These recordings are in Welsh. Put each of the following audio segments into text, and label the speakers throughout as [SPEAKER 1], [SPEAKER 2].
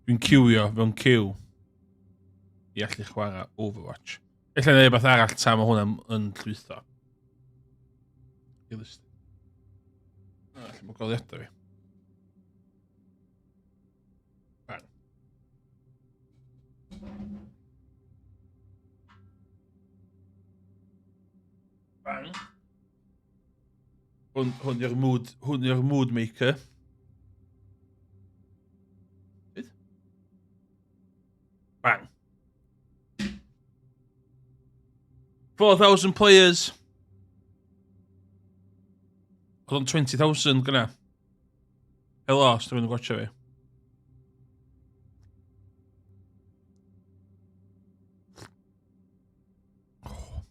[SPEAKER 1] Dwi'n ciwio fewn ciw i allu chwarae Overwatch. Ella neu beth arall ta mae hwnna'n yn llwytho. Realistic. Ah, lle mae goleuadau fi. Bang. Bang. Hwn, hwn yw'r mood, hwn yw'r mood maker. Beth? Bang. 4,000 players. Oedd o'n 20,000 gyna. Helo, os dwi'n gwatcha fi. Oh.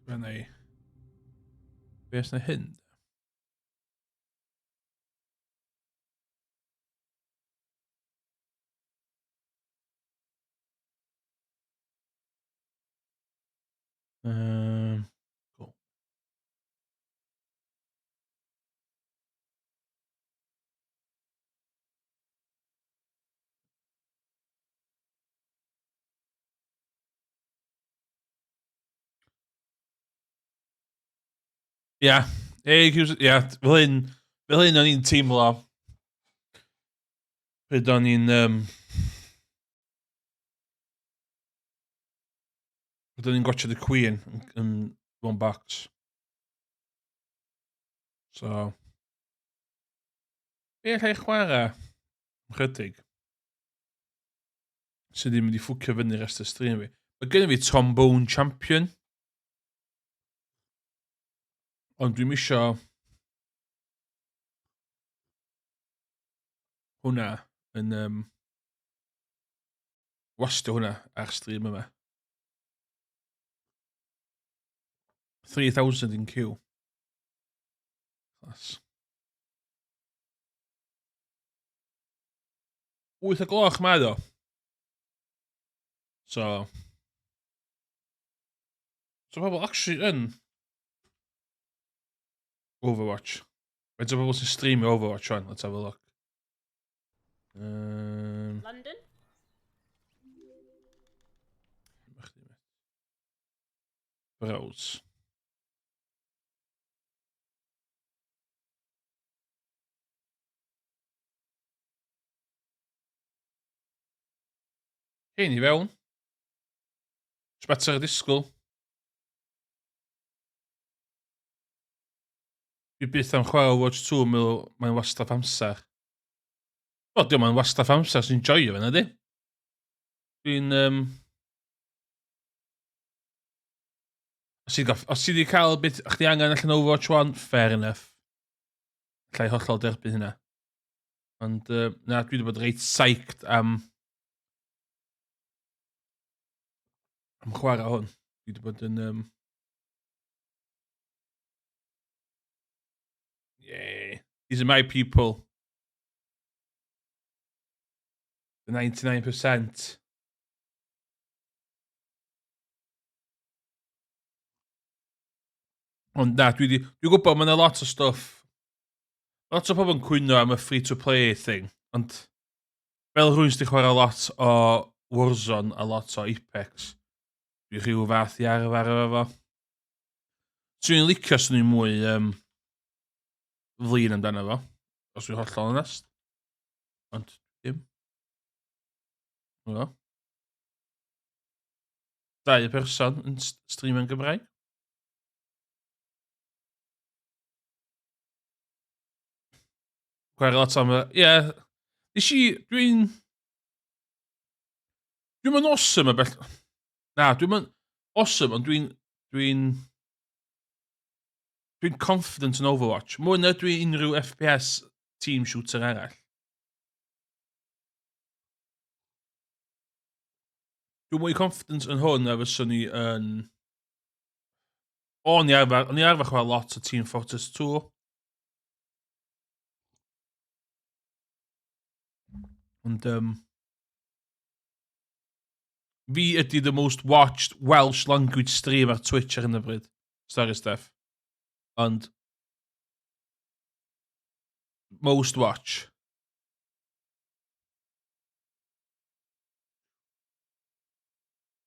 [SPEAKER 1] Fe neu... Be os na hyn? Um, cool. Ia, yeah. Ia, fel hyn, fel hyn o'n i'n teimlo pryd o'n i'n... Um, pryd o'n i'n gwatchio The Queen yn, yn one box. So... Be allai chwarae? Chydig. Sydd ddim wedi ffwcio fyny rest y stream fi. Mae gen i fi Trombone Champion. Ond dwi'n isio hwnna yn um, wastio hwnna ar stream yma. 3,000 in queue. Class. 8 o gloch mae o. So... So pobl actually yn Overwatch. Faint o bobl sy'n streamio Overwatch rwan? Let's have a look.
[SPEAKER 2] London?
[SPEAKER 1] Browse. Hyn i fewn. Sbatter y disgwyl. Dwi byth am chwarae Overwatch 2 yn meddwl mae'n wastraff amser. Wel, diolch mae'n wastraff amser sy'n joio fe, na di? Dwi'n... Um... Os ti wedi cael beth chdi angen allan Overwatch 1, fair enough. Allai hollol derbyn hynna. Ond uh, na, dwi wedi bod reit psyched am am chwarae hwn. Dwi wedi bod yn... Um... Yeah. These are my people. The 99%. Ond na, dwi wedi... Dwi'n gwybod mae yna lot o stwff. Lot o pobl yn cwyno am y free-to-play thing, ond fel rhywun sydd wedi chwarae lot o Warzone a lot o Apex, dwi rhyw fath i arfer efo fo. Swn i'n licio swn i'n mwy um, flin amdano fo, os dwi'n hollol onest. Ond dim. No. Dau person yn streamio'n Gymraeg. Chwarae lot am y... Ie. Yeah. Nes i... Dwi'n... Dwi'n mynd awesome y bell... Na, dwi'n mynd awesome, ond dwi'n... Dwi'n... Dwi'n confident yn Overwatch. Mwy na dwi unrhyw FPS team shooter arall. Dwi'n mwy confident yn hwn na fyswn i yn... O'n i arfer, o'n i arfer chwarae lot o Team Fortress 2. Ond, um, fi ydy the most watched Welsh language stream ar Twitch ar hyn o bryd. Sorry, Steph. Ond, most watch.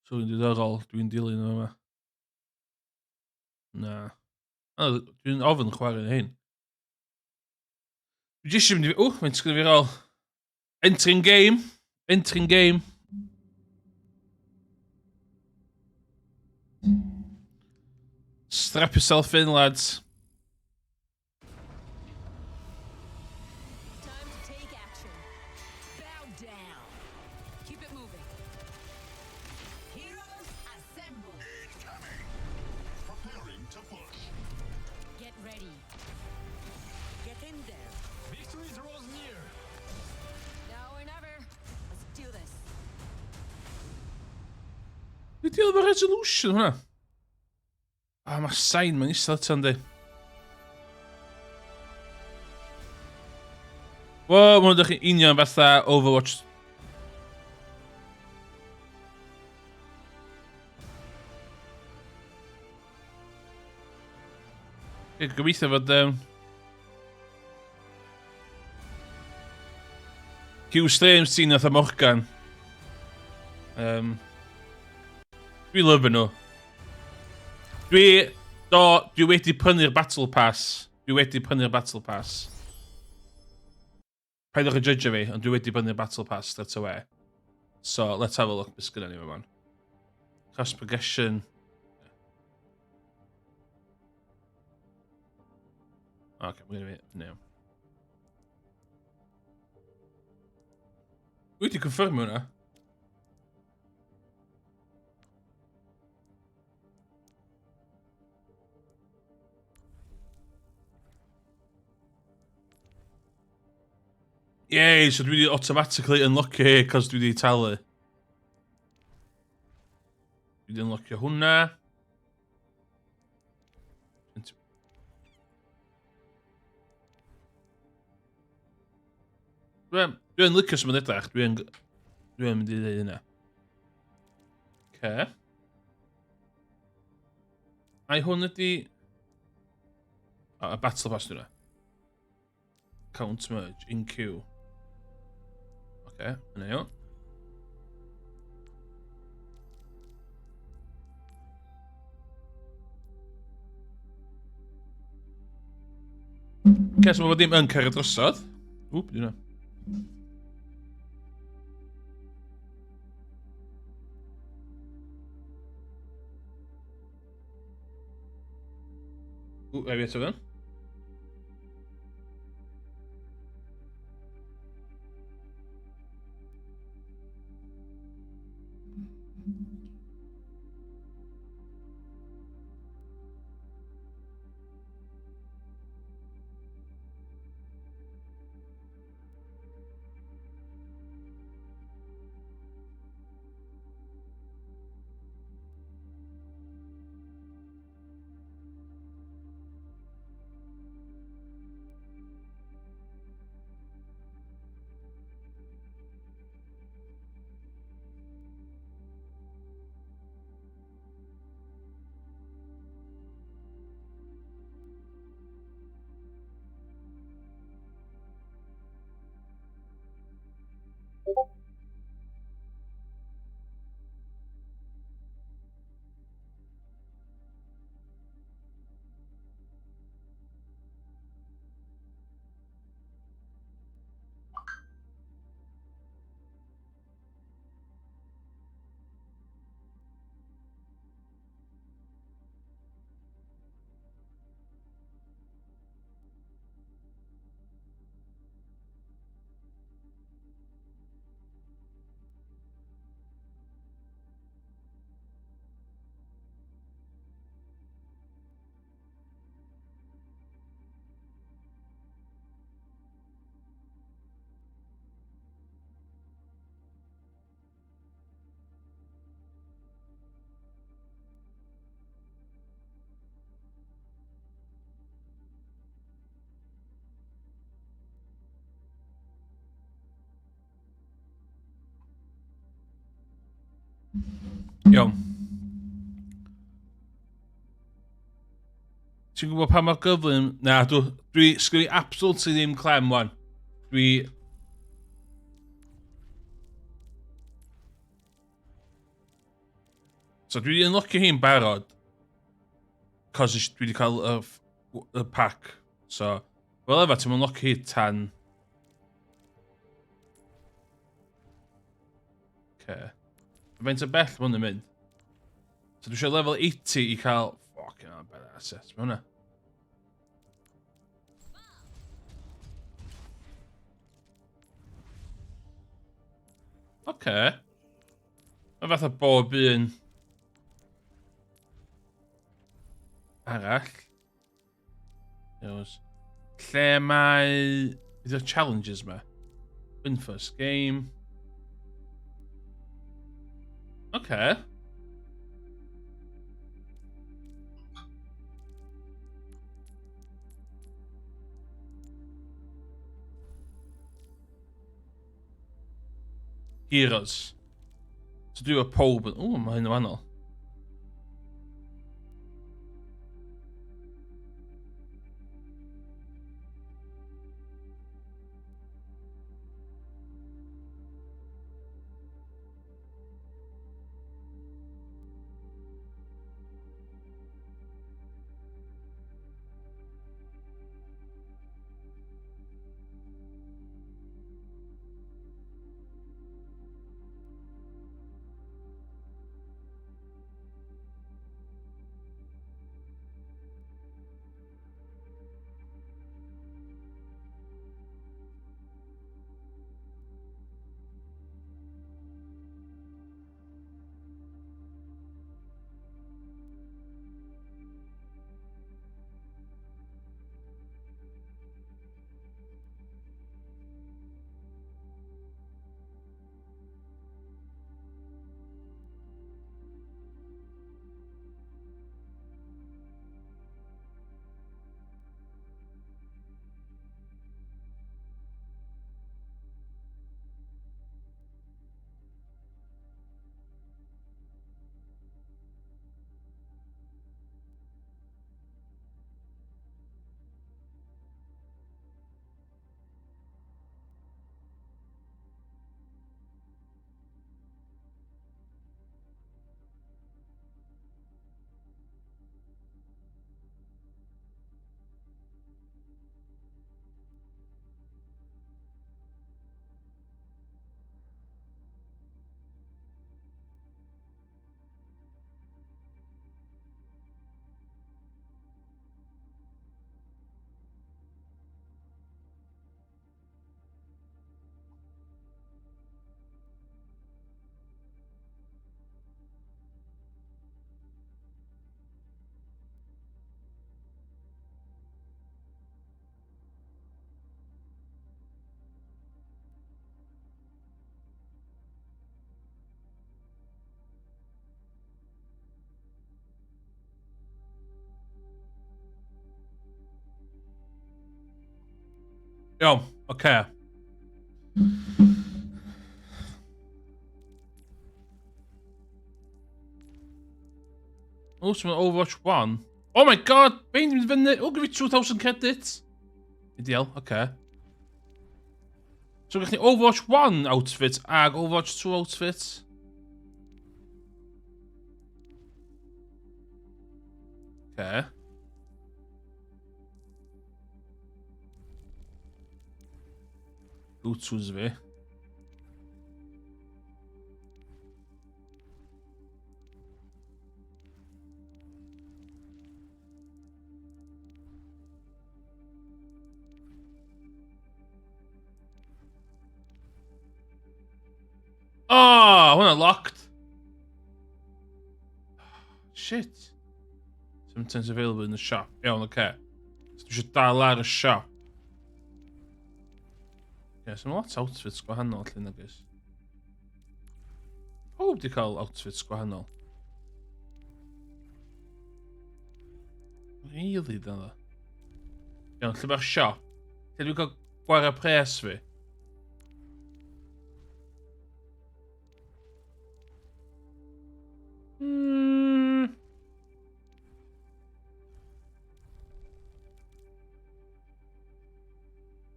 [SPEAKER 1] So yn diddorol, dwi'n dilyn yma. Na. Dwi'n ofyn chwarae hyn. Dwi jyst eisiau mynd i... Ww, mae'n sgynnu fi rôl. Entering game. Entering game. Strap yourself in, lads.
[SPEAKER 2] Time to take action. Bow down. Keep it moving. Heroes assemble.
[SPEAKER 3] Incoming! Preparing to push.
[SPEAKER 2] Get ready. Get in there.
[SPEAKER 4] Victory draws near.
[SPEAKER 2] Now or never. Let's do this.
[SPEAKER 1] Dwi di efo resolution hwnna? A mae sain mae'n isel eto yndi. Wo, mae hwn yn union fatha Overwatch. Gobeithio fod... Hugh Strames ti'n nath a Morgan. Dwi lyfio nhw. Dwi... Do, dwi wedi prynu'r Battle Pass. Dwi wedi prynu'r Battle Pass. Paidwch yn judge fi, ond dwi wedi prynu'r Battle Pass straight away. So, let's have a look beth sgynnon ni fan. Cross progression. Okay, we're gonna be now. Dwi wedi confirmio hwnna. Yay, so dwi wedi automatically unlockio hi cos dwi wedi talu. Dwi wedi unlockio hwnna. Dwi'n dwi licio sy'n mynd edrych, dwi'n dwi mynd i ddweud hynna. Okay. Ai hwn ydi... O, y Battle Pass dwi'n Count merge, in queue. Oce, yna iawn. Oce, so mae ddim yn cario drosodd. Ww, beth yna? Ww, rai fi eto fewn. Iawn. Ti'n gwybod pa mor gyflym... Na, dwi, dwi sgwn i absolutely ddim clem, wan. Dwi... So dwi wedi unlockio hi'n barod. Cos dwi wedi cael y, y pack. So, fel efa, ti'n unlockio hi tan... Okay. Faint o bell mae hwn yn mynd? So dwi eisiau level 80 i cael... Fucking hell, badass. Mae hwnna. Oce. Mae fatha bob un arall. Heroes. Lle mae... Ydy'r challenges ma? Win first game. Oce. Heroes. So dwi efo pob yn... Ww, mae hyn yn wahanol. Iawn, oce. Okay. O, so mae'n Overwatch 1. Oh my god, bein mynd fyny. O, gyda fi 2,000 credits. Ideal, oce. Okay. So gallwn ni Overwatch 1 outfit ag Overwatch 2 outfit. Okay. Go-tos fi. Oh, hwnna locked. Shit. Sometimes available in the shop. Iawn, oce. Okay. So dwi eisiau dal ar y shop. Ie, yeah, so mae lot outfits gwahanol lle nagos. Pawb di cael outfits gwahanol. Really, dyna. Iawn, lle mae'r siop? Lle dwi'n cael gwario pres fi?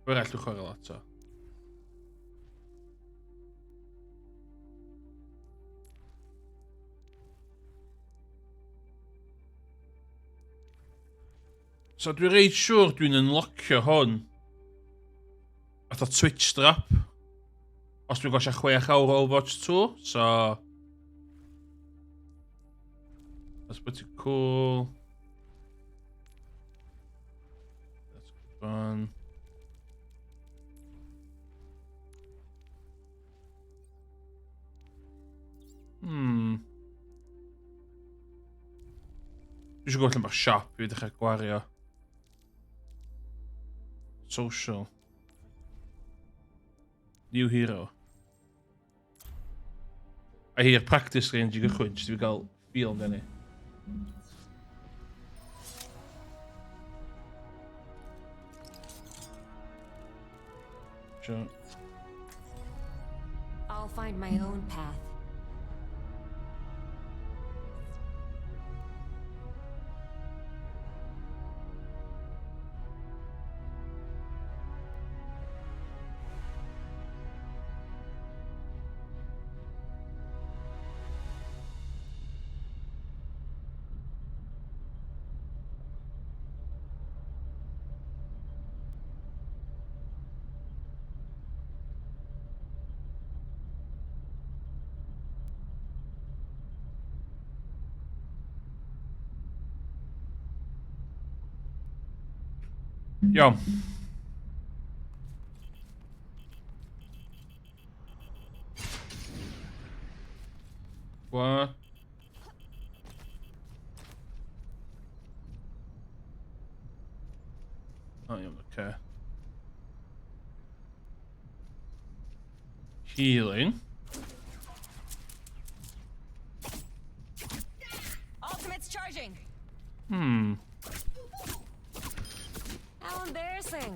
[SPEAKER 1] Fe arall dwi'n chwarae lot o. So dwi'n reit siŵr dwi'n unlockio hwn. Fatha Twitch drop. Os dwi'n gosio 6 awr o Overwatch 2, so... That's pretty cool. That's good one. Dwi eisiau gweld lle mae'r siop i ddechrau gwario. Social. New hero. A hi'r practice range i gychwyn, jyst i fi gael feel amdani. Sure.
[SPEAKER 5] I'll find my own path.
[SPEAKER 1] Iawn. What? Oh, iawn, oce. Healing.
[SPEAKER 2] Ultimate's charging.
[SPEAKER 5] How embarrassing.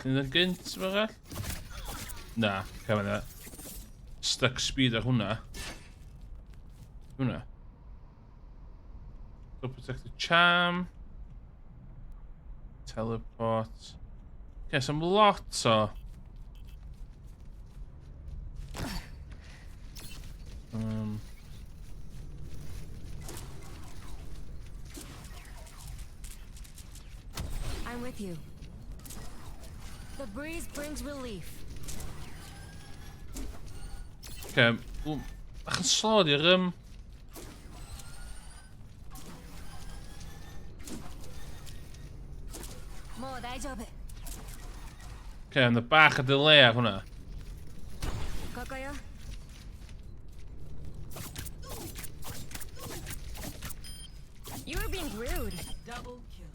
[SPEAKER 1] Yn y gynt, fel arall? Na, cefn yna. Stuck speed ar hwnna. Hwnna. So protected charm. Teleport. Okay, some lot o...
[SPEAKER 5] I'm with you. The breeze brings relief.
[SPEAKER 1] Okay, bach yn slow di'r... Okay, ond y bach o delay ar hwnna.
[SPEAKER 5] You were being rude.
[SPEAKER 2] Double kill.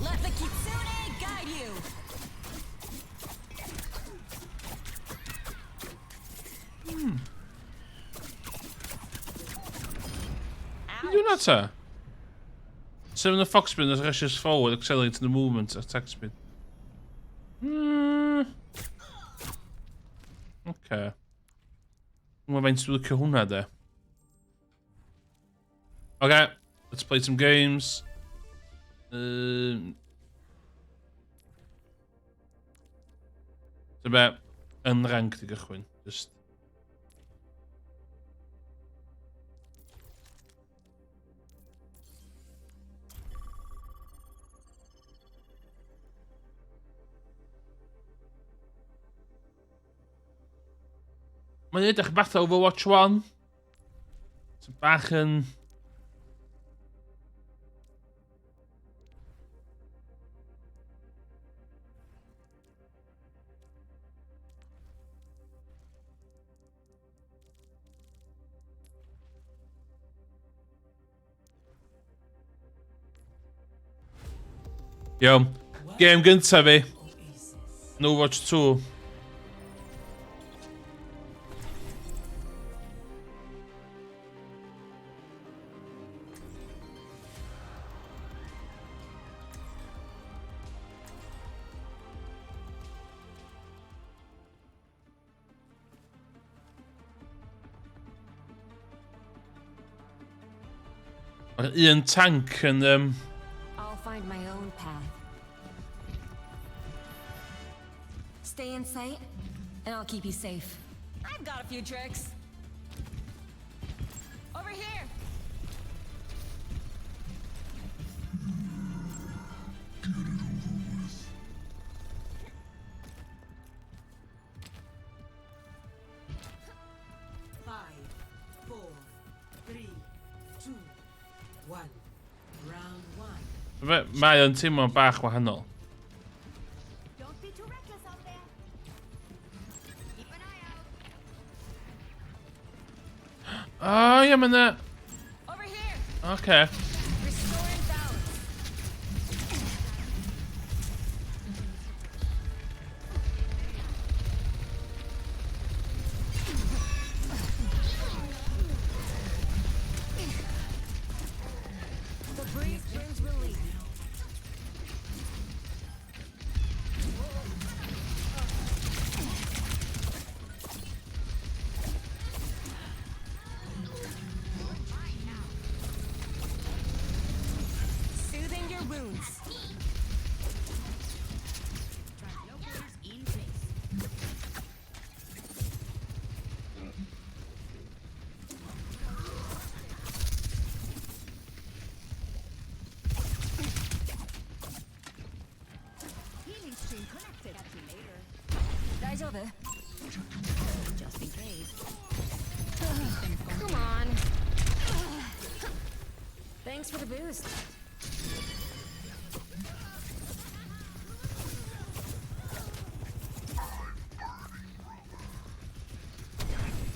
[SPEAKER 2] Let the kitsune guide you.
[SPEAKER 1] Be di hwnna ta? Summon the fox spin as rushes forward, accelerating the movement, attack speed. Okay. Mae'n faint dwi'n licio hwnna de. Okay, let's play some games. So be, yn ranked i gychwyn. Just... Mae'n edrych fatha Overwatch 1. It's bach yn... Iawn. Game gyntaf fi. Overwatch 2. Mae'r un tank yn...
[SPEAKER 5] I'll find my own path. Stay in sight, and I'll keep you safe. I've got a few tricks. Over here!
[SPEAKER 2] 5, 4, 3, 2, 1. Round 1.
[SPEAKER 1] Mae o'n teimlo bach wahanol.
[SPEAKER 5] Don't be too reckless out there. Keep an eye out.
[SPEAKER 1] O, ie, mae 'na.
[SPEAKER 5] Over here!
[SPEAKER 1] Oce.
[SPEAKER 5] Restoring balance. The breeze brings relief. Soothing your wounds.
[SPEAKER 2] Healing stream connected. Catch you later.
[SPEAKER 5] 大丈夫?
[SPEAKER 2] Just in case.
[SPEAKER 5] Come on. Thanks for the boost.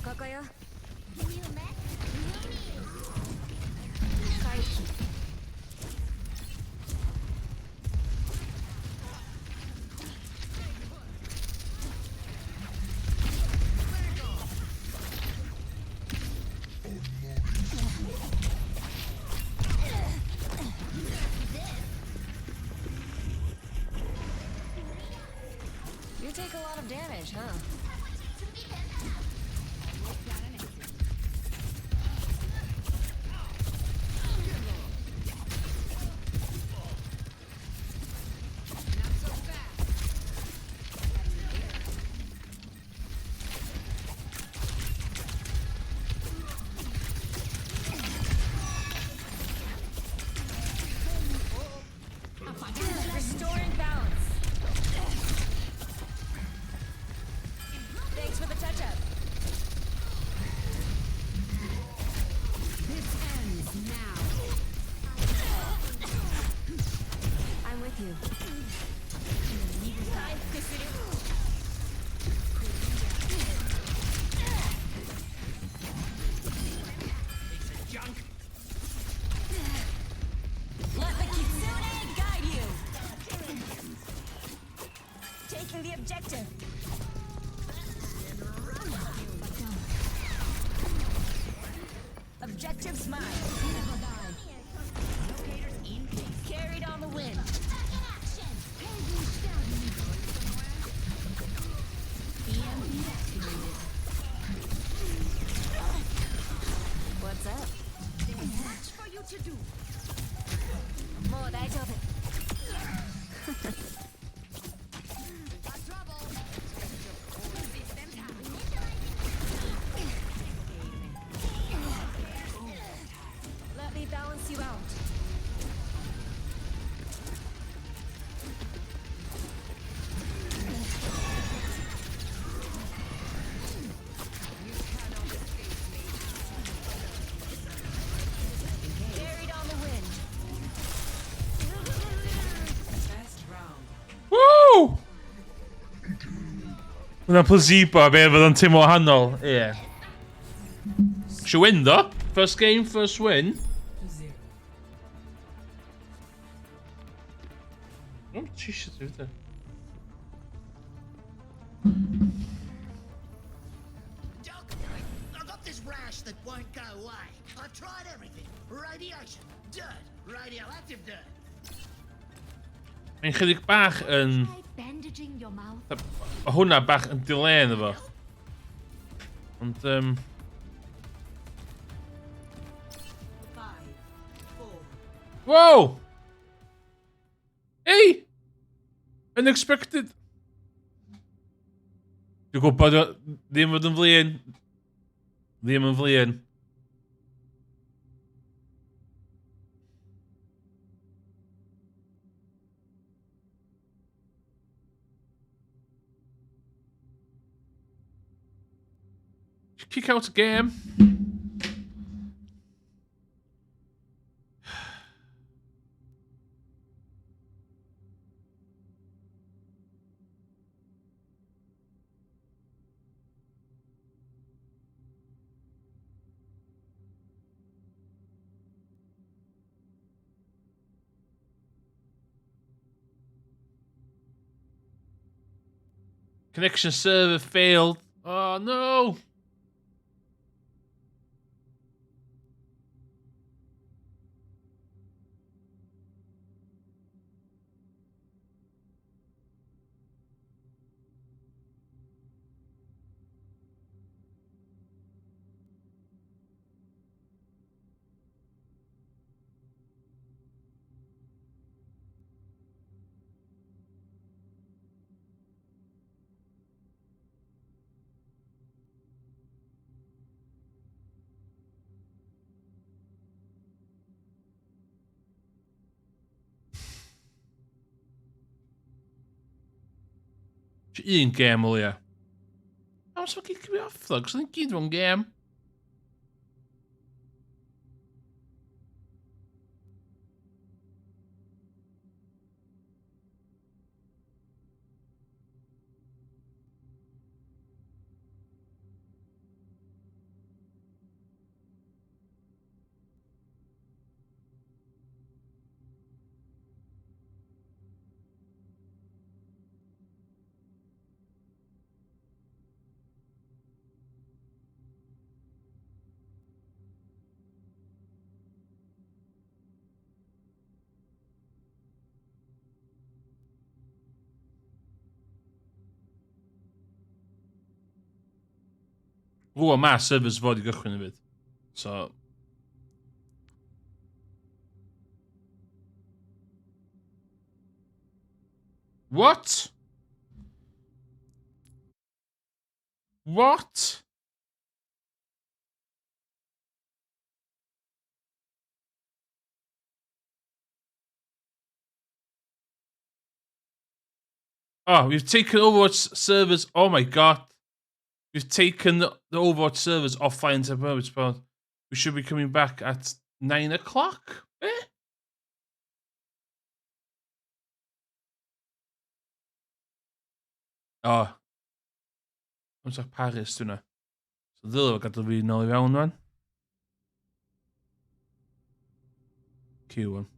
[SPEAKER 5] ここよ。回避。You take a lot of damage, huh? Restoring balance. Thanks for the touch up.
[SPEAKER 2] This ends now.
[SPEAKER 5] I'm with you. Let the kitsune guide you. Taking the objective. Objectives mine.
[SPEAKER 2] Locators in place.
[SPEAKER 5] Carried on the wind.
[SPEAKER 2] EMP activated.
[SPEAKER 5] What's up?
[SPEAKER 2] There's much for you to do.
[SPEAKER 5] もう大丈夫。
[SPEAKER 2] Got trouble. System
[SPEAKER 5] Let me balance you out. Carried on the wind.
[SPEAKER 2] Best round.
[SPEAKER 1] Woo! Hwnna'n placebo, be, fydd o'n teimlo wahanol. Ie. Yeah. She win, though. First game, first win.
[SPEAKER 2] To 0.
[SPEAKER 1] O, ti eisiau dweud e?
[SPEAKER 4] Doc, I've got this rash that won't go away. I've tried everything. Radiation, dirt, radioactive dirt.
[SPEAKER 1] Mae'n chydig bach yn.
[SPEAKER 5] Try bandaging your mouth.
[SPEAKER 1] O hwnna bach yn delay ynddo fo. Ond.
[SPEAKER 2] 5, 4,
[SPEAKER 1] Wow! Hey! Unexpected! Dwi'n gwybod, ddim fod yn flin. Ddim yn flin. Kick out a game. Connection server failed. Oh no! Un gêm o leia. Pam sy'n cicio fi off ddo? Cos oedd gyd mewn gêm. Rwan mae servers fod i gychwyn hefyd. So... What? What? Oh, we've taken Overwatch servers. Oh my god. We've taken the Overwatch servers offline temporarily. We should be coming back at 9 o'clock. Eh? Oh. Amser Paris, dwi'n. So ddylai fo gadael fi nôl i fewn wan. Q wan.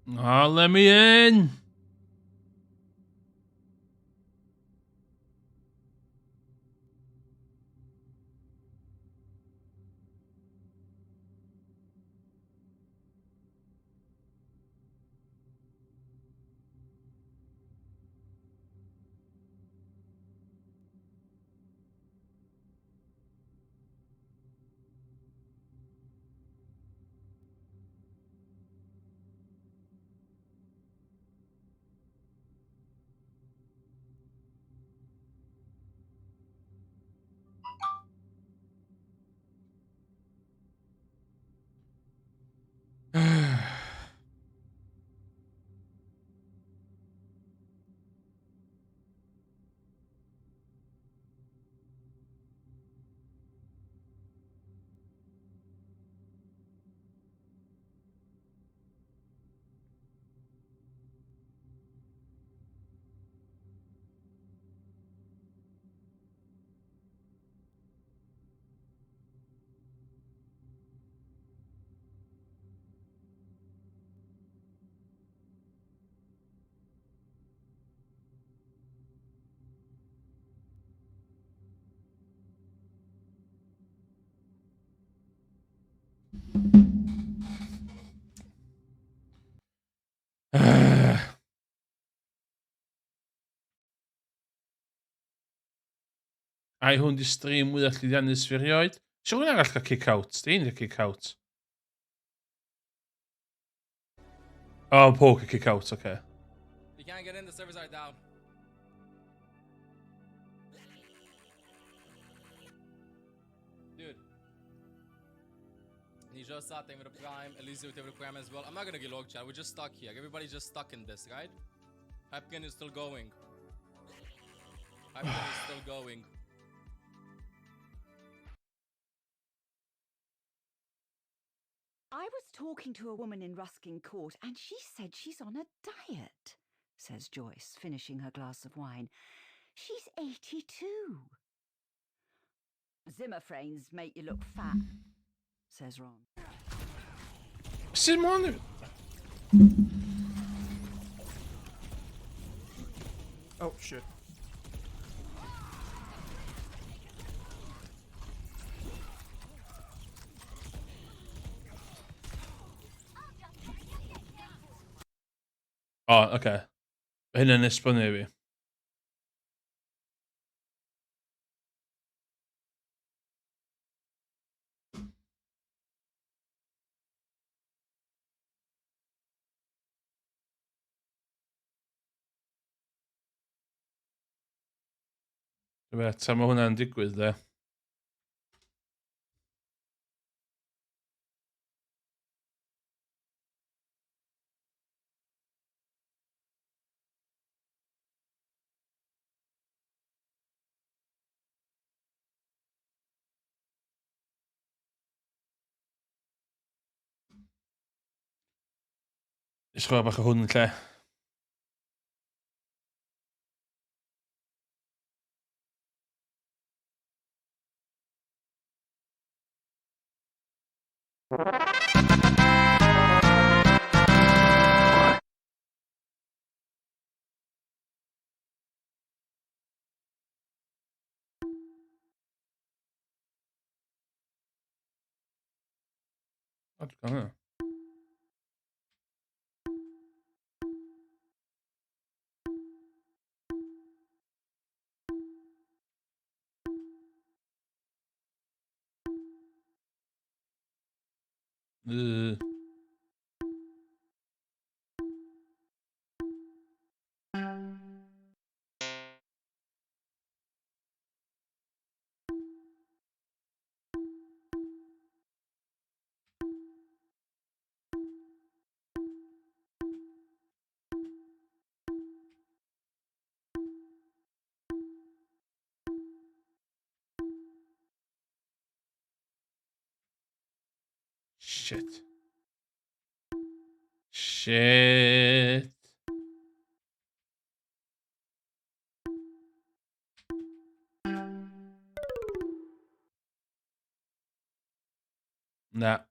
[SPEAKER 1] Oh, let me in! Ai hwn di stream mwyaf llwyddiannus fi erioed? Siwr rhywun arall cael kick out. Di un cael kick out. Oh, Paul cael kick out, oce. Okay.
[SPEAKER 6] You can't get in, the servers are down. Dude. Nijosa, thank you for the prime. Elizio, thank you for the prime as well. I'm not gonna get log chat. We're just stuck here. Everybody's just stuck in this, right? Hypkin is still going. Hypkin is still going.
[SPEAKER 5] I was talking to a woman in Ruskin Court and she said she's on a diet, says Joyce, finishing her glass of wine. She's 82. Zimmer frames make you look fat, says Ron.
[SPEAKER 1] Sut mae'n...
[SPEAKER 7] Oh, shit.
[SPEAKER 1] O, oh, oce. Okay. Hynna'n esbonio i fi. Be, tan mae hwnna'n digwydd, de. Nes chwarae bach o hwn yn lle. O, dwi'n cael hynna. Shit. Shit. Na.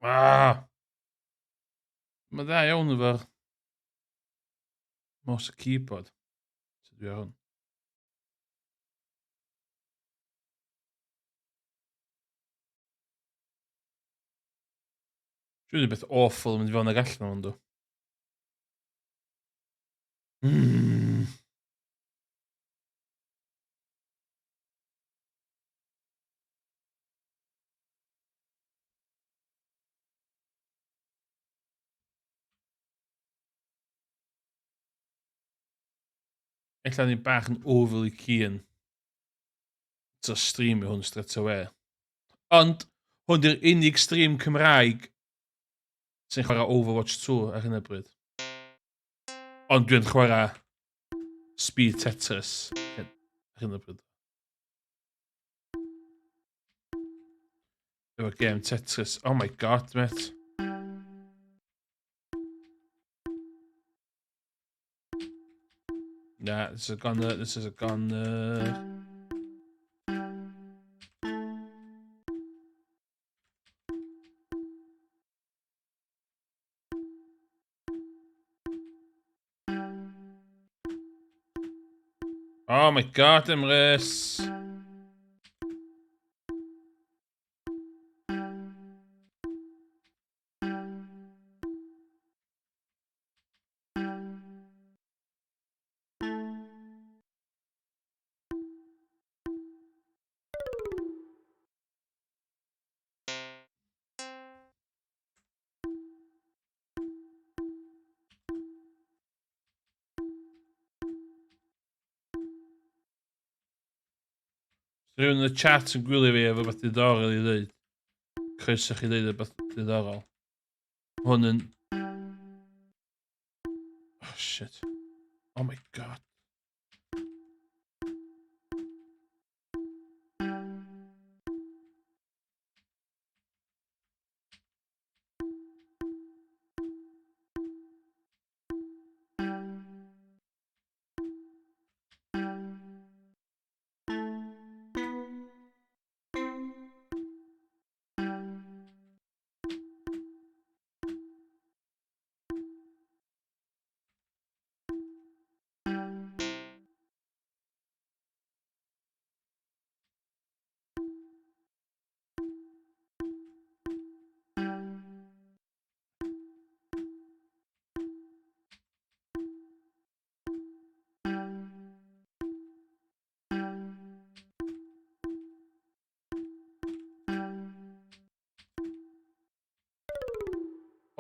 [SPEAKER 1] Ah! Mae dda iawn efo'r mouse a keyboard. Sut dwi ar hwn? Dwi'n beth awful yn mynd i fewn ag allan o'n dw. Ella ni bach yn overly keen to streamio hwn straight away. Ond, hwn di'r unig stream Cymraeg sy'n chwarae Overwatch 2 ar hyn o bryd. Ond dwi'n chwarae Speed Tetris ar hyn o bryd. Efo game Tetris. Oh my god, mate. Nah, this is a goner. This is a goner. Oh my god, Emrys! Rhywun yn y chat yn gwylio fi efo beth diddorol i ddweud. Croeso chi ddweud beth diddorol. Hwn yn... Oh, shit. Oh my god.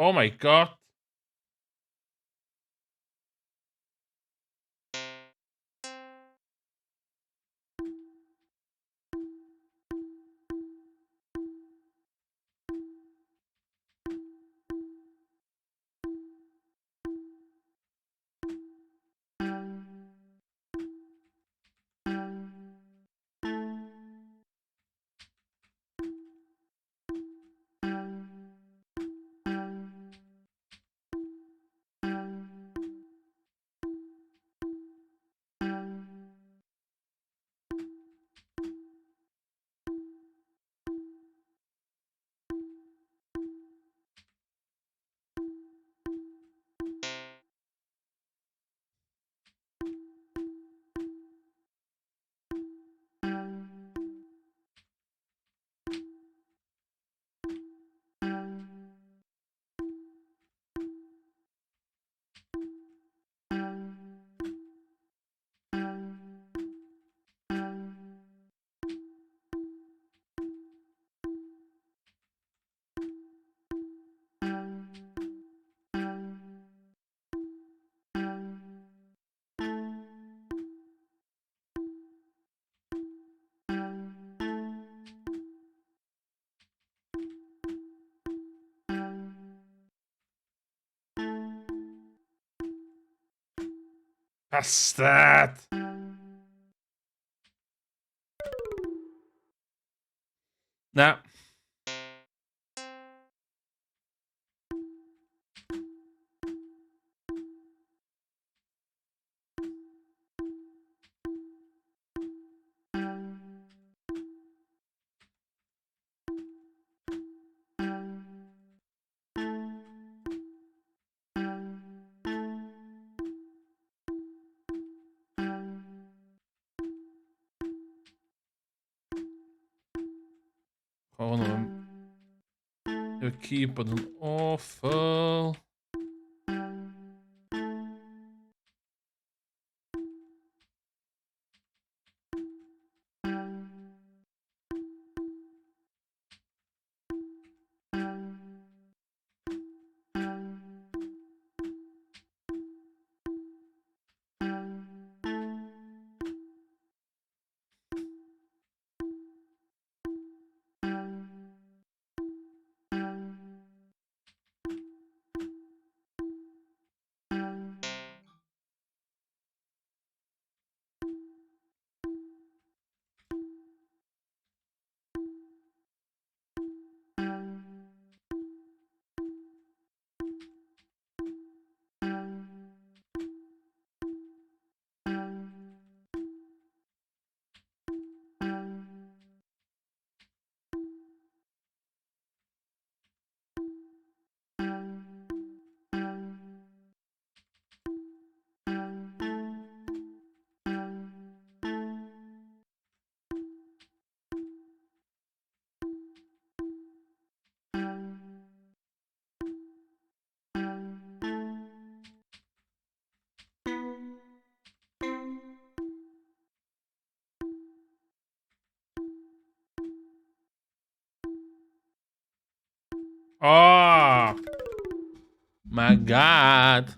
[SPEAKER 1] Oh my god. Bastard! Na. O, hwnnw. Efo keyboard yn awful. Oh! My God!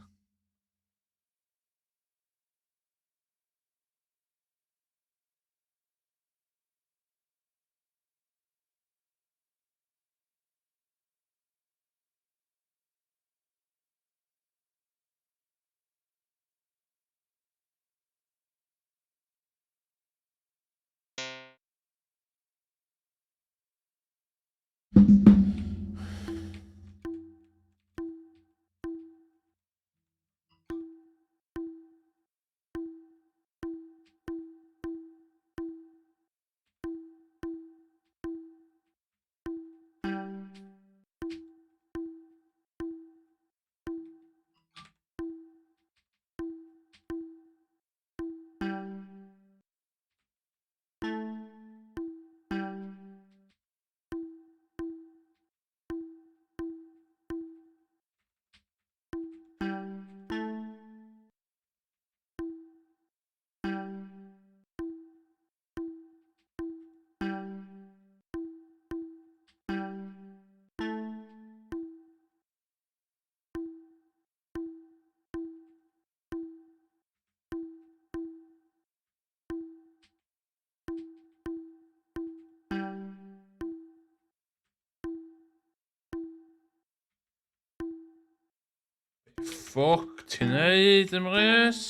[SPEAKER 1] Ffwc ti'n neud, Emrys?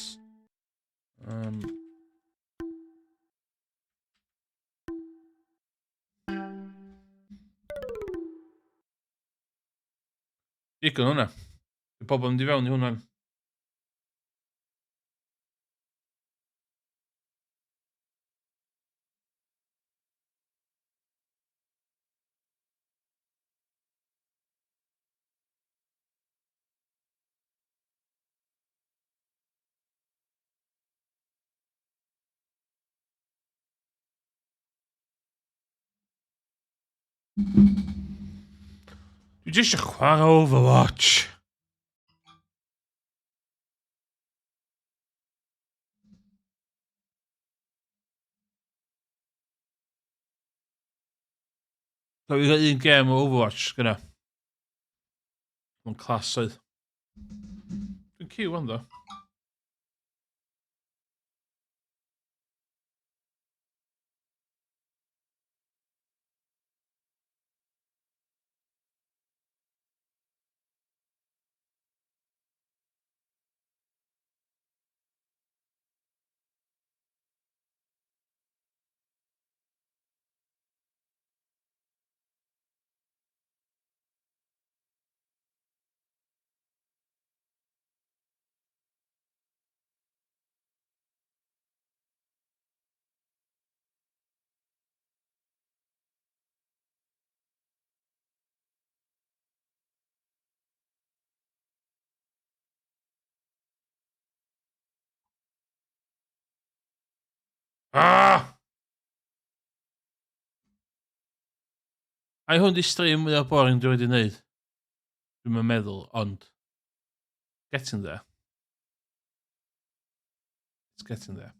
[SPEAKER 1] Digon hwnna. Di pobl yn mynd i fewn i hwnna. Dwi jyst eisiau chwarae Overwatch. Gael fi un gem o Overwatch gyda. Mae'n clas oedd. Dwi'n cyw wan ddo. Ah! Ai hwn di stream mwyaf boring dwi wedi wneud? Dwi'm yn meddwl, ond getting there. It's getting there.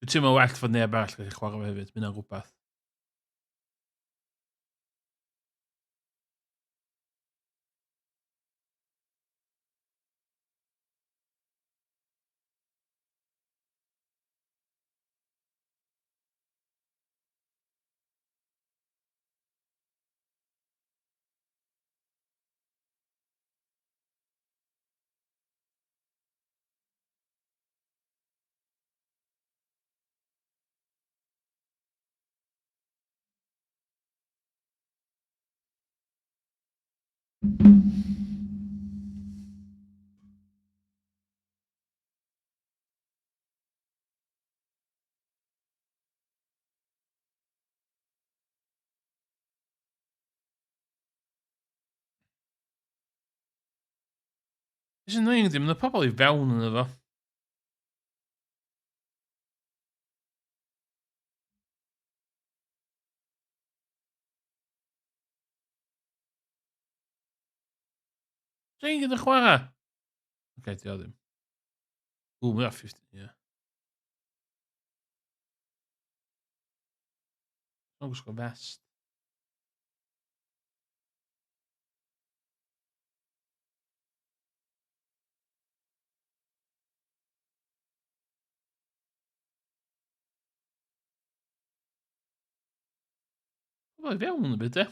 [SPEAKER 1] Dwi'n teimlo well fod neb arall gallu chwarae fo hefyd, mae hynna'n rhywbeth. It's annoying ddim, mae pobl i fewn yn efo. Dwi'n gyda chwarae. Oce, okay, di o ddim. Ww, mae 50, ie. Yeah. Mae'n gwisgo vest. Pobl i fewn yn y byd, e.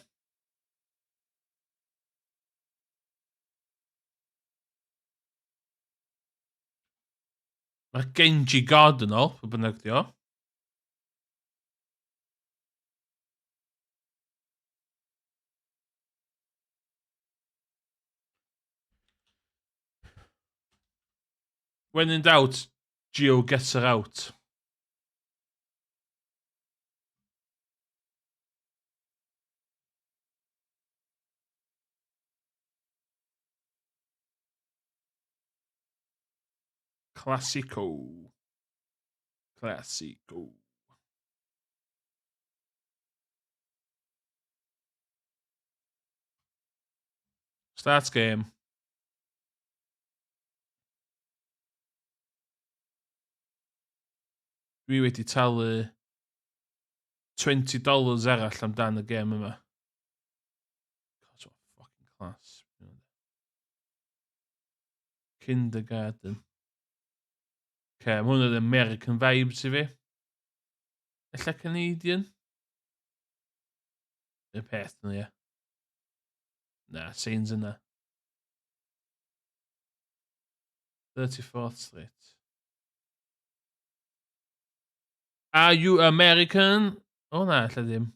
[SPEAKER 1] Mae Genji God yn ôl, pwy bynnag di o. When in doubt, Geo gets her out. Classico. Classico. Start game. Dwi wedi talu $20 arall amdan y gêm yma. God, what fucking class. Kindergarten. Okay, mae hwn yn American vibes i fi. Ella Canadian? Y peth yna, ie. Na, scenes yna. 34th Street. Are you American? O na, ella ddim.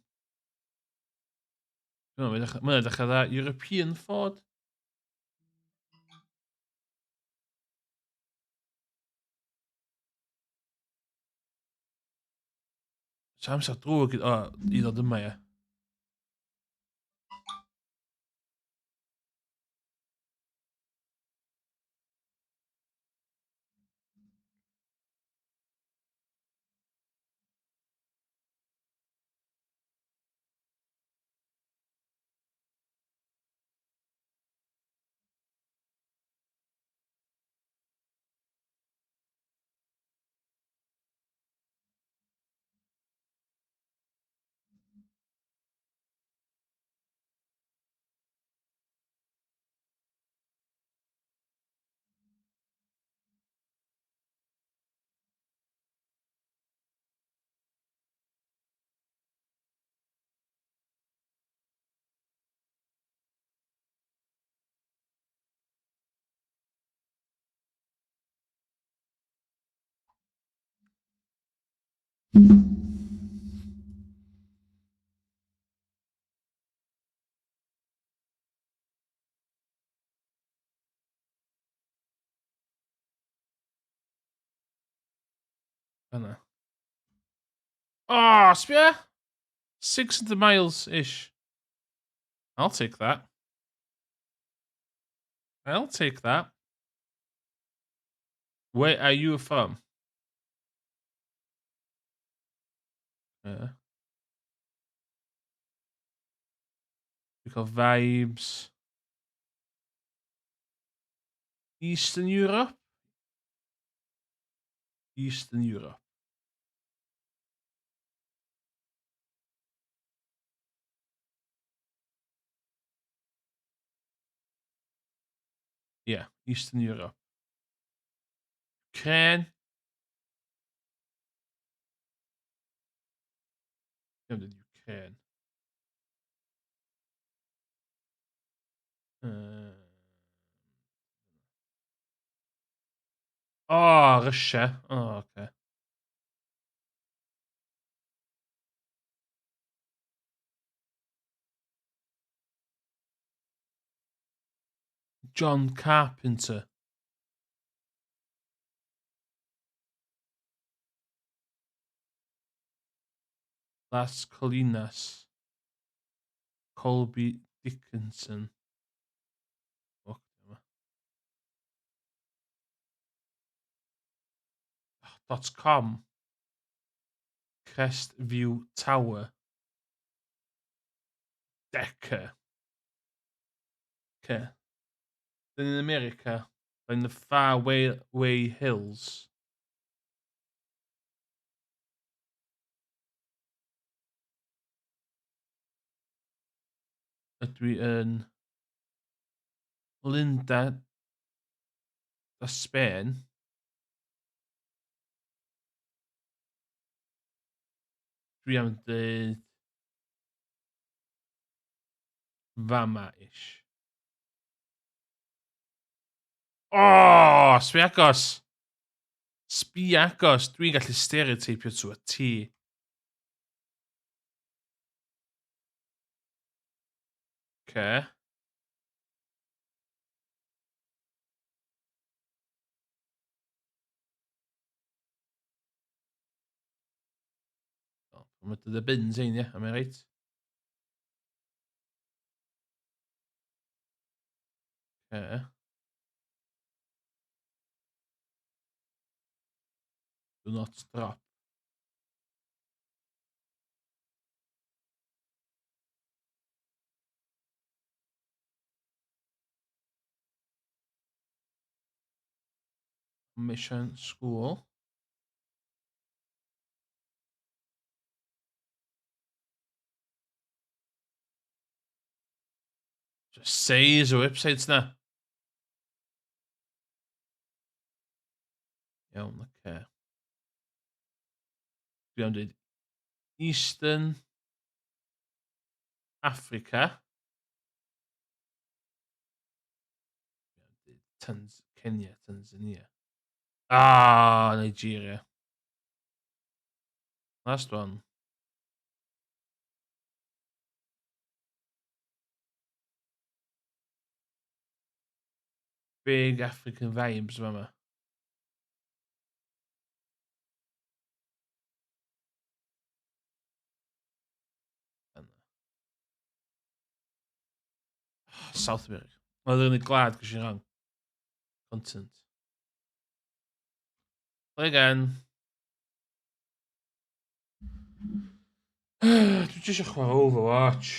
[SPEAKER 1] Mae'n edrych dda. European Ford. Sa amser drwg o, i ddod yma, ie. Fanna. Oh, sbia! 600 miles-ish. I'll take that. I'll take that. Where are you from? Ie. Dwi'n cael vibes. Eastern Europe? Eastern Europe. Yeah, Eastern Europe. Ukraine. Dwi'n dweud Ukraine. O, Russia. O, oh, oce. Okay. John Carpenter. Las Colinas. Colby Dickinson. Fuck, yma. Dot com. Crestview Tower. Decker. Okay. Then in America, in the far way, way hills. Ydw i yn Linda a Spain. Dwi am dweud fama-ish. O, oh, sbi agos! Sbi agos! Dwi'n gallu stereotypio to a T. Okay. Oh, mae the bins ein, yeah, am I right? Okay. Do not drop. Mission School. Just seis o websites na. Iawn, oce. Okay. Dwi am dweud Eastern Africa. Tanz Kenya, Tanzania. Ah, Nigeria. Last one. Big African vibes fama. South America. Oedd yn glad gys i'n wrong. Content. Play again. Dwi jyst eisiau chwarae Overwatch.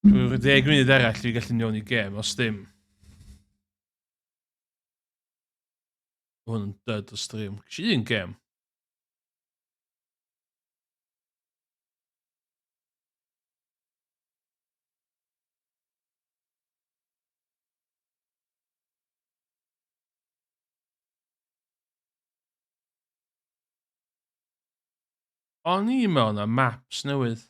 [SPEAKER 1] Dwi'n rhoi 10 munud arall i fi gallu mynd i gêm, os ddim. Hwn yn dud o stream. Ges i un gêm. O'n i'n mewn na maps newydd.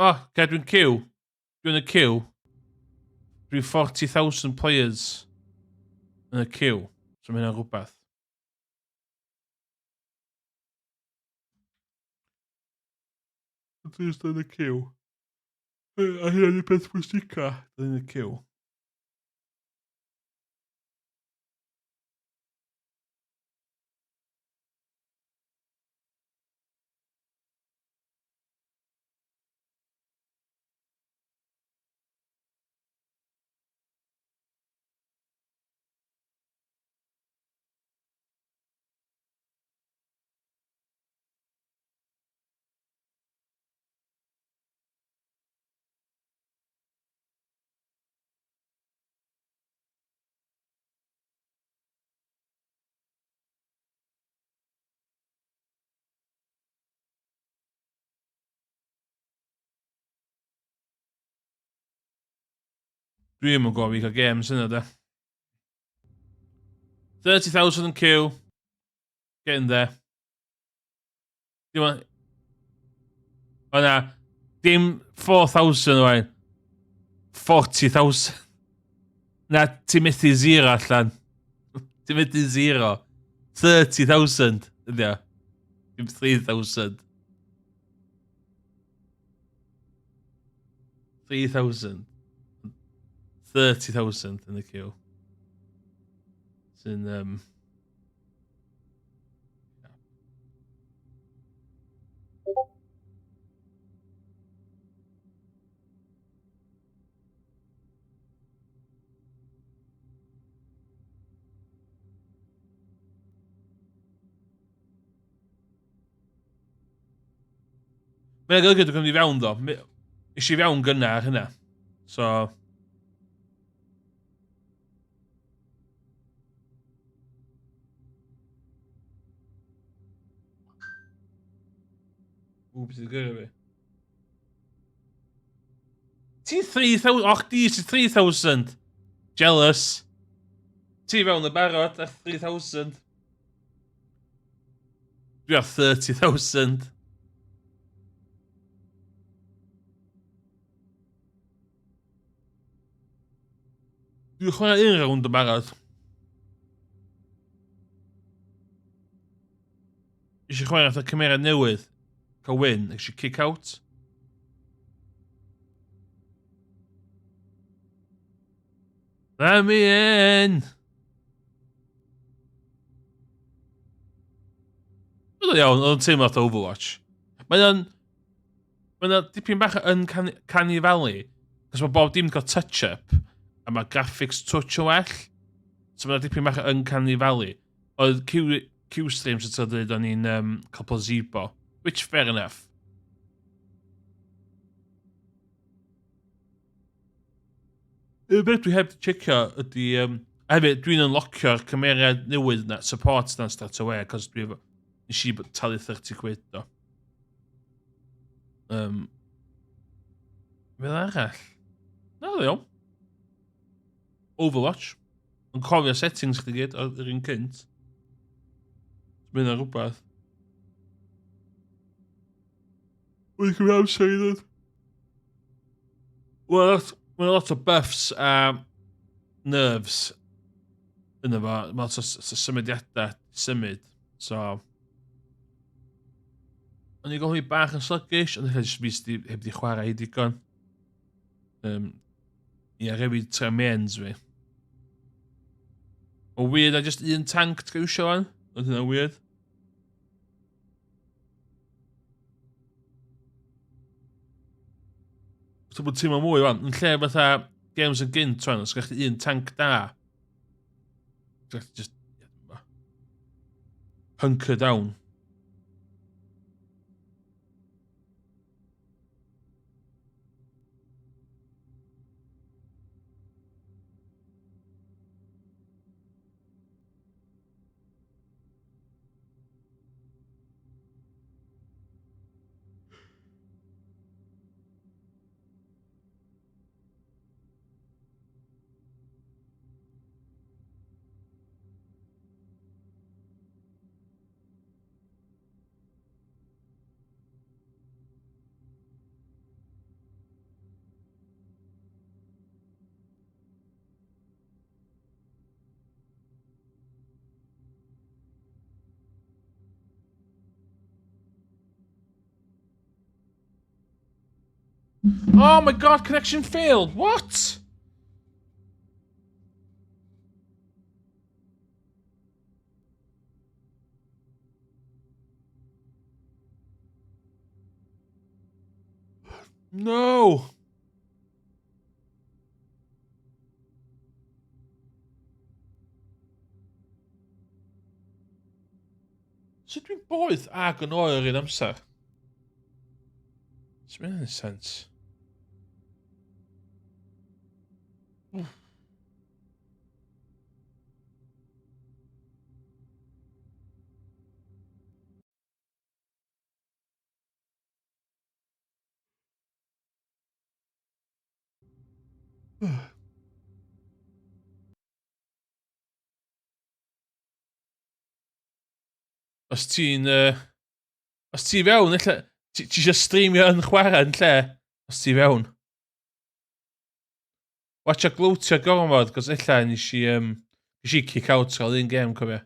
[SPEAKER 1] O, oh, okay, dwi'n queue. Dwi'n y queue. Dwi'n 40,000 players yn y queue. So mae hynna'n rhywbeth. Dwi'n just yn y queue. A hynna di'r peth pwysica. Dwi'n y queue. Dwi'm yn gwybod fi cael games yna de. 30,000 yn queue. Get in there. Dim ond... O na. Dim 4,000 oen. 40,000. Na, ti'n methu zero allan. Ti'n methu zero. 30,000. Ydy o. Dim 3,000. 3,000. 30,000 yn y queue. Sy'n... Um, Mae'n golygu dwi'n cymryd i fewn ddo. Nes i fewn gynnar ar hynna. So... Ww, beth sy'n gyrru fi? Ti'n 3,000... Och, di, ti'n 3,000! Jealous. Ti fewn y barod ar 3,000. Dwi ar 30,000. Dwi'n chwarae un rownd yn barod. Eisiau chwarae fatha cymeriad newydd. Cael win, eisiau kick out. Let me in! Oedd o'n iawn, oedd o'n teimlo fatha Overwatch. Mae o'n... Mae o'n dipyn bach yn can, Canny Valley, cos mae bob dim yn cael touch-up, a mae graphics touch yn well. So mae'n dipyn bach yn Canny Valley. Oedd Q, Q-Stream sy'n dweud o'n i'n um, cael placebo, which fair enough. Y beth dwi heb checio ydy... Um, a hefyd, dwi'n unlockio'r cymeriad newydd na, support na straight away, cos dwi efo... Nes i talu 30 quid do. Um, Fel arall? Na, dda iawn. Overwatch. Yn cofio settings chdi gyd o'r un cynt. Mae hynna'n rhywbeth. Wedi cymryd amser i ddod. Wel, mae lot o buffs a nerves yna fo. Mae lot o symudiadau symud. So, o'n i'n golchi bach yn sluggish, ond ella jyst fi sy heb di chwarae hi digon. Um, ie, rhaid fi trio mains fi. O weird, a just un tank ti'n iwsio fan. Oedd hynna'n weird. So bod teimlo mwy wan. Yn lle fatha games yn gynt wan, os gallai un tank da, gallai just hunker down. Oh my god, connection failed. What? No. Sut dwi'n boeth ag yn oer un amser? Does make any sense. Os ti'n... Uh, os ti fewn, ella... Ti eisiau streamio yn chwarae yn lle? Os ti fewn. Watch a glwtio gormod, cos ella nes i... Um, nes i kick out gael un gêm, cofio.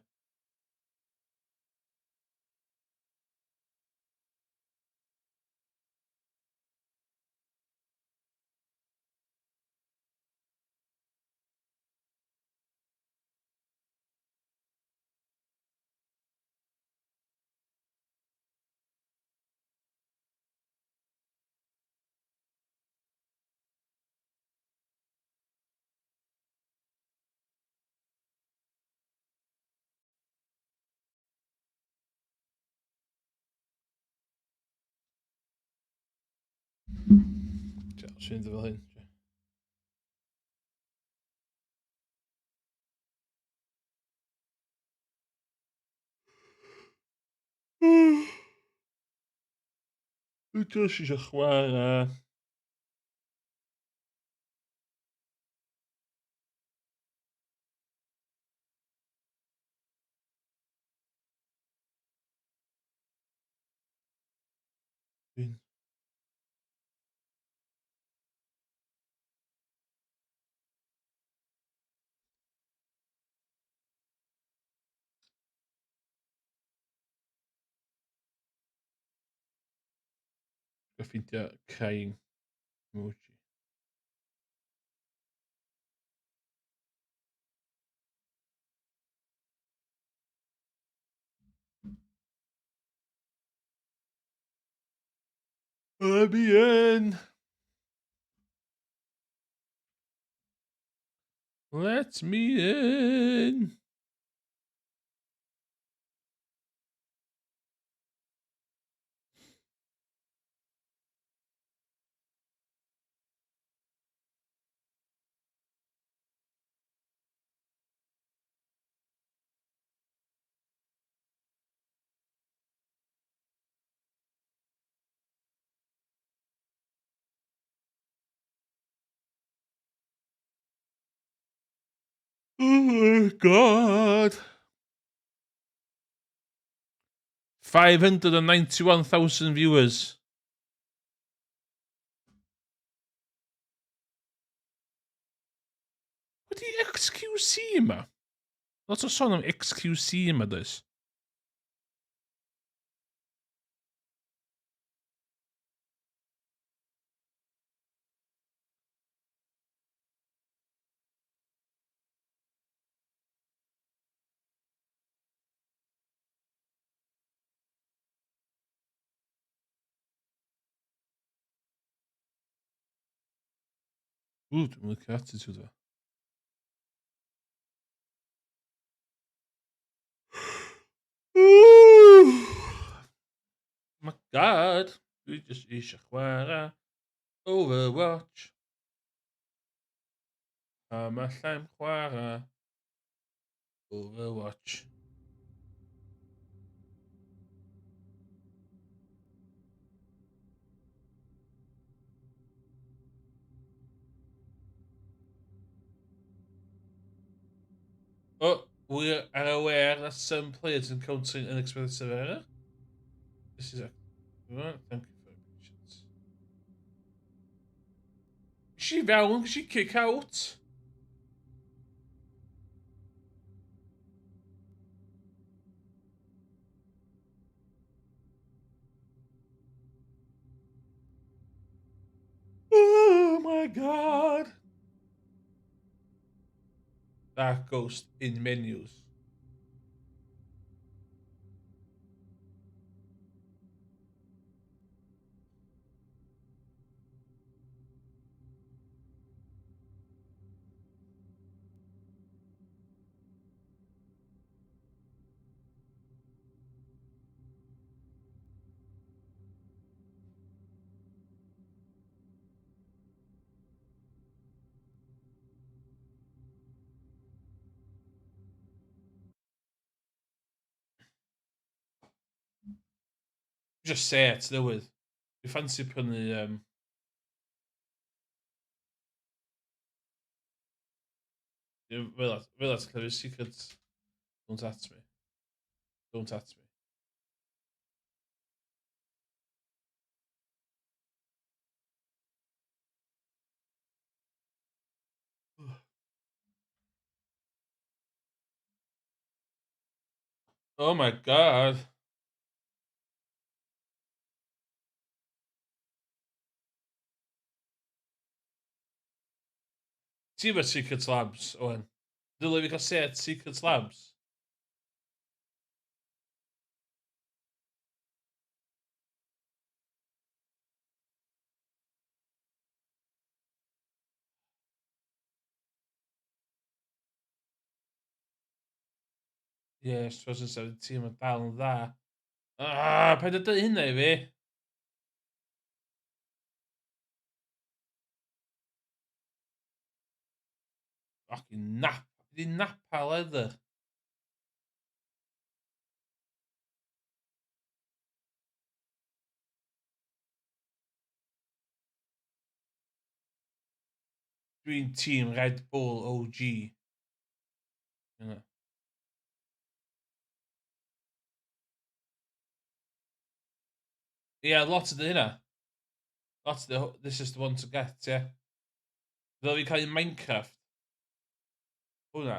[SPEAKER 1] Sy'n fel hyn. Dwi jyst eisiau chwarae. Un. Ga ffeindio crying emoji. Let me in. Let me in. Oh my god. 591,000 viewers. Wedi XQC yma? Lot o sôn am XQC yma, does? Ww, dwi'n licio attitude fo. My god, dwi jyst eisiau chwarae Overwatch. A mae llai'm chwarae Overwatch. Oh, we are aware that some players encountering unexpected error. This is a... Thank you for your patience. Is she fewn? Is she kick out? Oh my god! Dark Ghost in menus. Just set newydd. Dwi ffansi prynu um, Fel fel at clefyd secrets. Don't at me. Don't at me. Oh my god. Ti efo Secret Labs, Owen. Dylai fi cael set Secret Labs. Yes, 2017, mae dal yn dda. Ah, paid â dweud hynna i fi. Fucking nap. Di napa leather. Dwi'n tîm Red Bull OG. Yna. Ie, yeah, lot o hynna. Lot o this is the one to get, ie. Yeah. Ddylai fi cael un Minecraft. Hwna.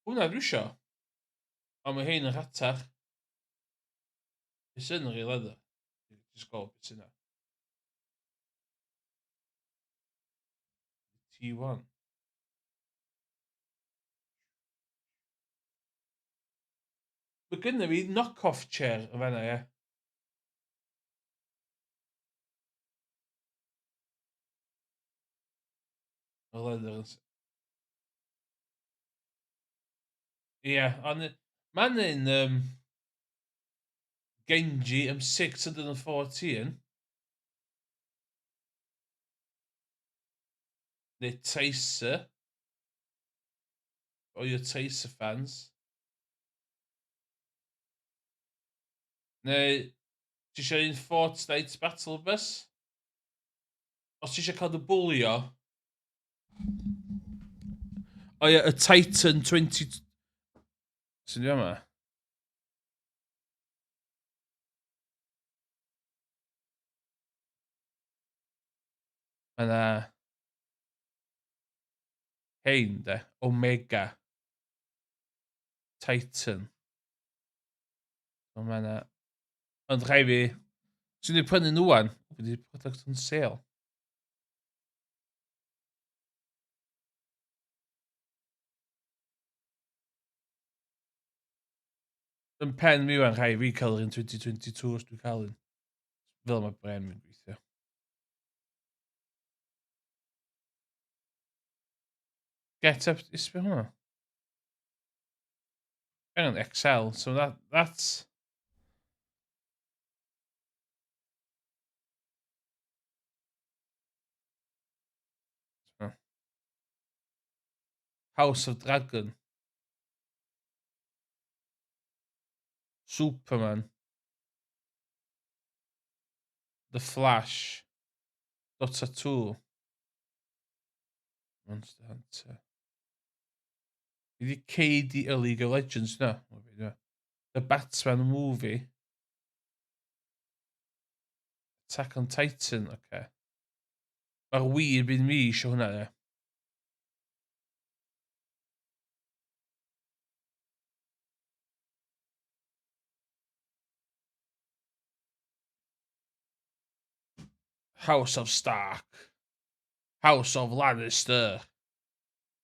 [SPEAKER 1] Hwna dwi isio. Ond mae hein yn rhatach. Be sy'n yr leather? Just go, beth sy'n yna? T1. Mae gynna fi knock-off chair yn fanna, ie. Y leather yn... Ie, ond mae'n un um, Genji M614. Neu Tracer. All your Tracer fans. Neu, ti eisiau un Fortnite Battle Bus? Os ti eisiau cael dy bwlio... O ie, y Titan 20... Sy'n di yma? Mae 'na hein de, Omega. Titan. So mae 'na... Ond rhaid fi... Swn i'n prynu nhw wan. Wedi product on sale. Yn pen fi wan, rhaid fi cael yr un 2022 os dwi'n cael un. Fel mae bren fi'n gweithio. Get up, is be hwnna? Hang on, XL, so that's... House of Dragon. Superman. The Flash. Dota 2. Monster Hunter. Ydy KD a League of Legends na? The Batman movie. Attack on Titan, oce. Okay. Mae'r wir byd mi eisiau hwnna, ie. House of Stark. House of Lannister.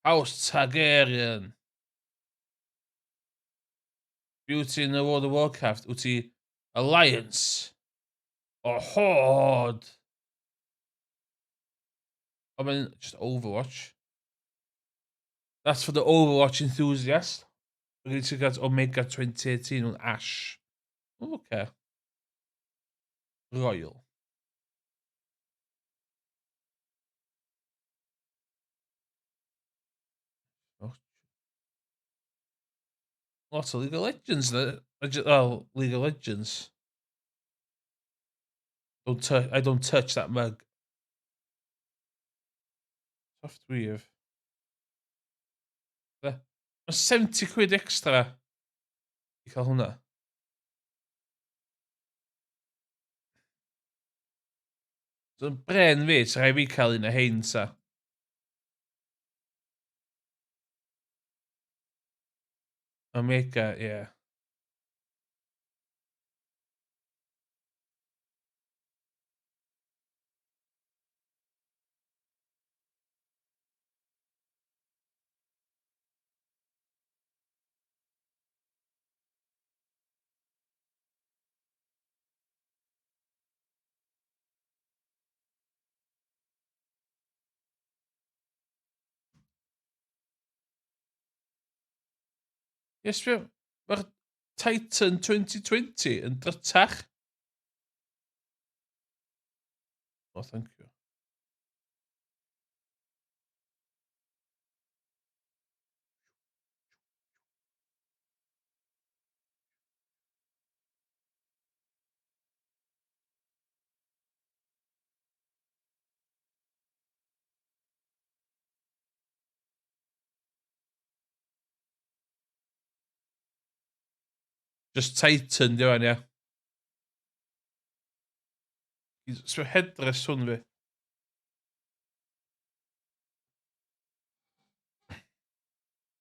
[SPEAKER 1] House Targaryen. Beauty in the World of Warcraft. Wyt ti Alliance. O Horde. I mean, just Overwatch. That's for the Overwatch enthusiast. We're going to get Omega 2018 on Ash. Oh, okay. Royal. Oh. Lots of League of Legends. There. Oh, League of Legends. Don't touch. I don't touch that mug. Soft weave. Mae 70 quid extra i cael hwnna. So, bren fi, so rhaid fi cael un o hein ta. Omega, ie. Yeah. Yes, mae'r Titan 2020 yn drytach. Oh, thank you. Just Titan, di fan, ia. So headrest hwn fi.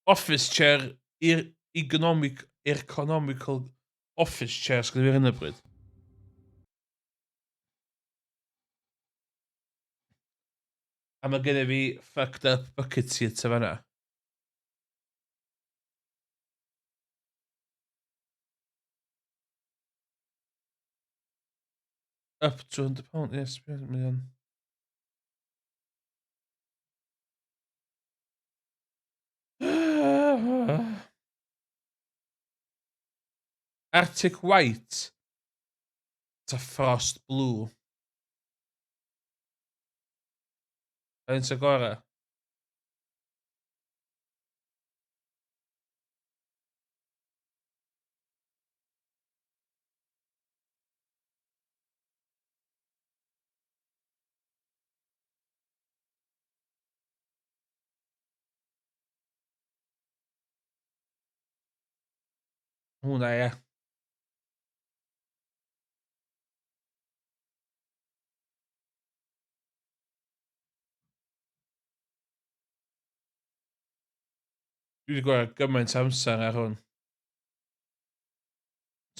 [SPEAKER 1] Office chair, ergonomic, ergonomical office chair sgynna fi ar hyn o bryd. A mae genna fi fucked up bucket seat o fanna. Up to £100, yes, mae o'n... Arctic White ta Frost Blue. Faint sy gorau? Hwnna, ie. Dwi wedi gwario gymaint o amser ar hwn.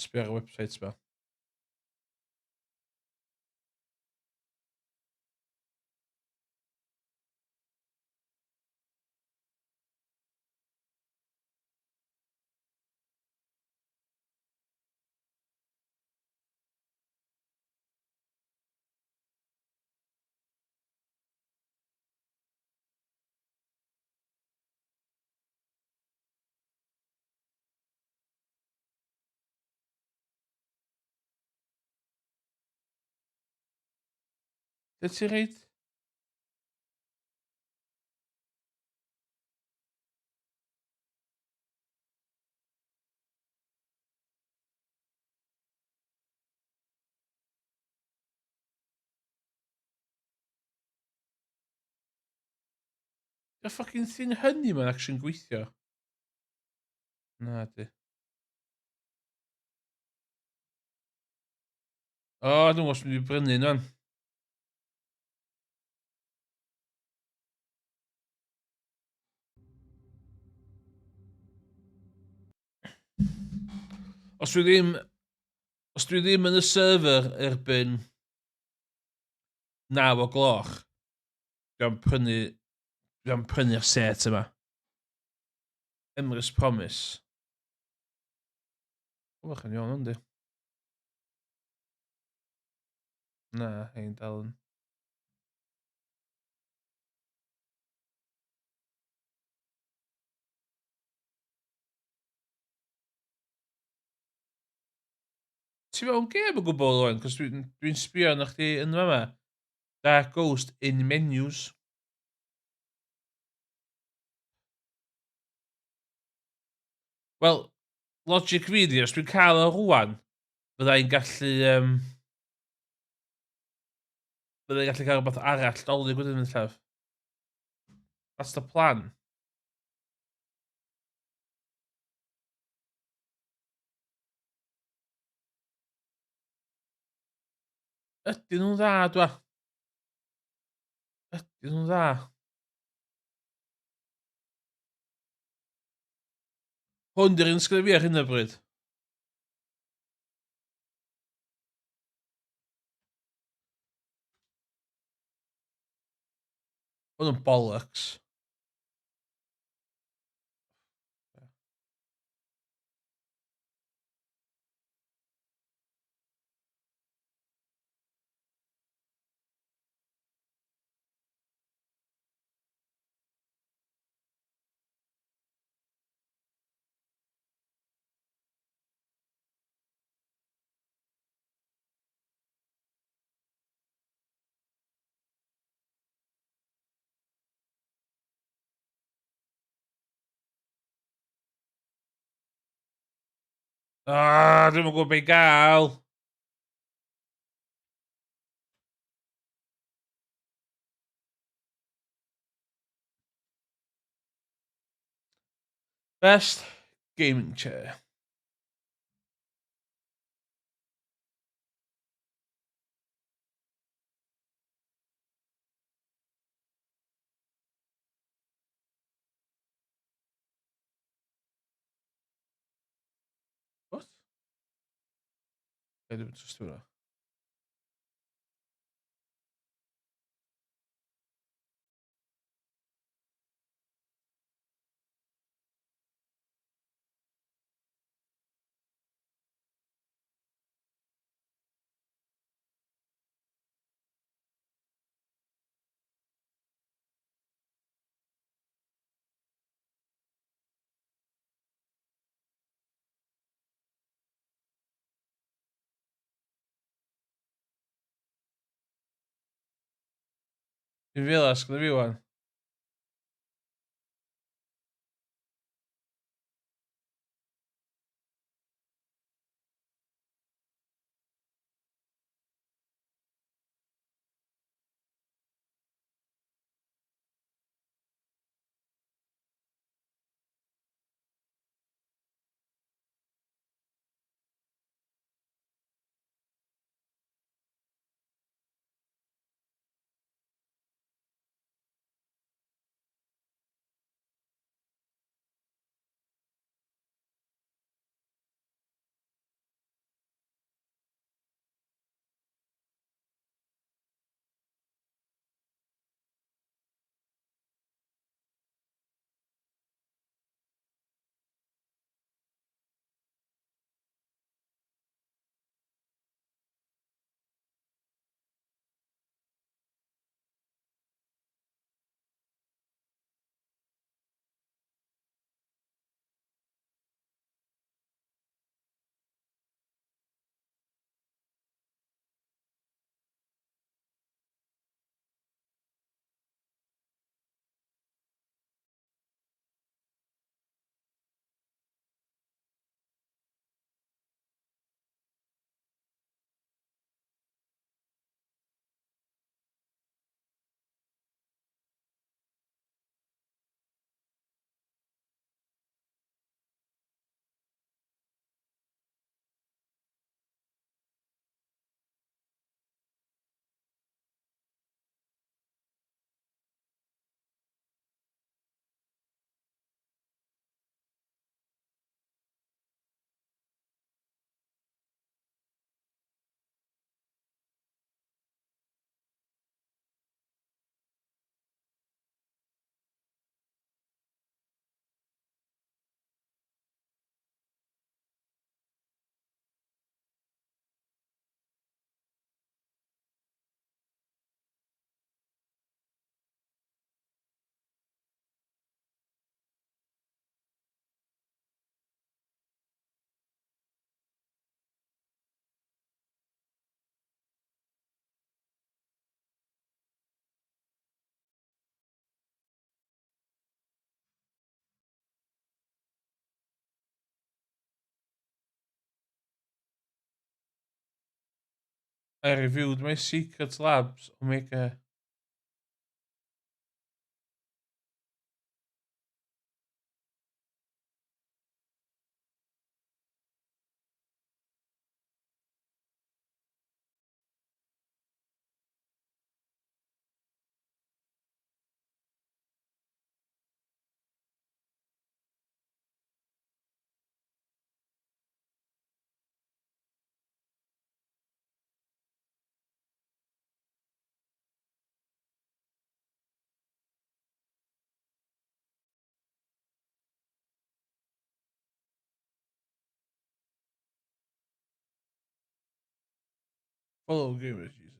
[SPEAKER 1] Sbio ar y website ma. Lle ti reid? Y fucking thing hynny mae'n actually'n gweithio. Na di. O, oh, dwi'n gwybod os mynd i brynu un fan. Os dwi ddim... Os dwi ddim yn y server erbyn 9 o gloch, dwi am prynu... Dwi am prynu'r set yma. Emrys Promise. O, fach yn iawn, yndi. Na, hein dal yn... Ti mewn gêm o gwbl, Owen? Cos dwi'n dwi sbio arna chdi yn fama. Dark Ghost in menus. Wel, logic fi di, os dwi'n cael o rwan, fydda i'n gallu... Um, fydda i'n gallu cael rhywbeth arall dolyg wedyn yn llaf. That's the plan. Ydyn nhw'n dda, dwa? Ydyn nhw'n dda? Hwn di'r un sgynna fi ar hyn o bryd. Hwn yn bollocks. Ah, dwi'm yn gwybod be i gael. Best gaming chair. What? Be dwi'n trystio hwnna? Dwi'n fel sgynna fi wan. I reviewed my secret labs Omega. Follow gamers, Jesus.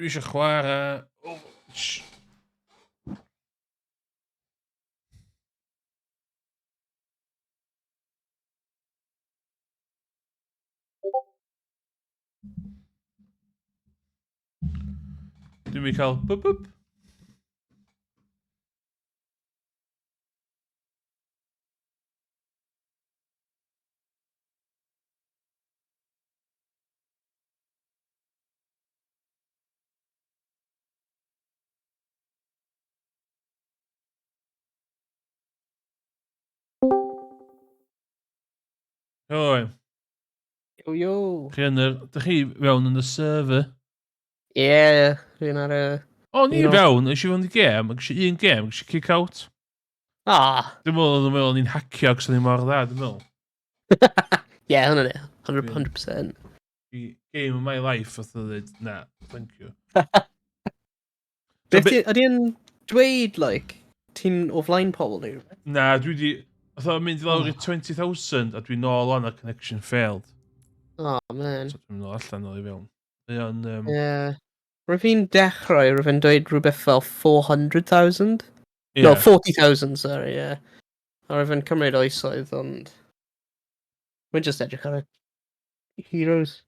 [SPEAKER 1] Dwi eisiau chwarae Overwatch. Dwi'n mynd cael boop boop. Oi.
[SPEAKER 7] Yo, yo.
[SPEAKER 1] Chi yn yr... Dych chi fewn yn y server?
[SPEAKER 7] Ie, yeah, rwy'n ar y...
[SPEAKER 1] O, ni fewn, eisiau fewn i gêm, ac eisiau un gêm, ac eisiau kick out.
[SPEAKER 7] Ah!
[SPEAKER 1] Dwi'n meddwl, dwi'n meddwl, ni'n hacio ac ni'n mor dda, dwi'n meddwl.
[SPEAKER 7] Ie, yeah, hwnna ni. 100%.
[SPEAKER 1] Game of my life, oedd o'n dweud, na, thank you.
[SPEAKER 7] Beth ydy yn dweud, like, ti'n o flaen pobl neu rhywbeth?
[SPEAKER 1] Na, dwi di... Oedd o'n mynd i lawr i 20,000 a dwi'n nôl on a connection failed.
[SPEAKER 7] Oh, man.
[SPEAKER 1] So dwi'n nôl allan nôl i fewn. Mae o'n...
[SPEAKER 7] Yeah. Rwyf fi'n dechrau, rwyf fi'n dweud rhywbeth fel 400,000? Yeah. No, 40,000, sorry, yeah. A rwyf fi'n cymryd oesoedd, ond... Rwy'n just edrych ar y heroes.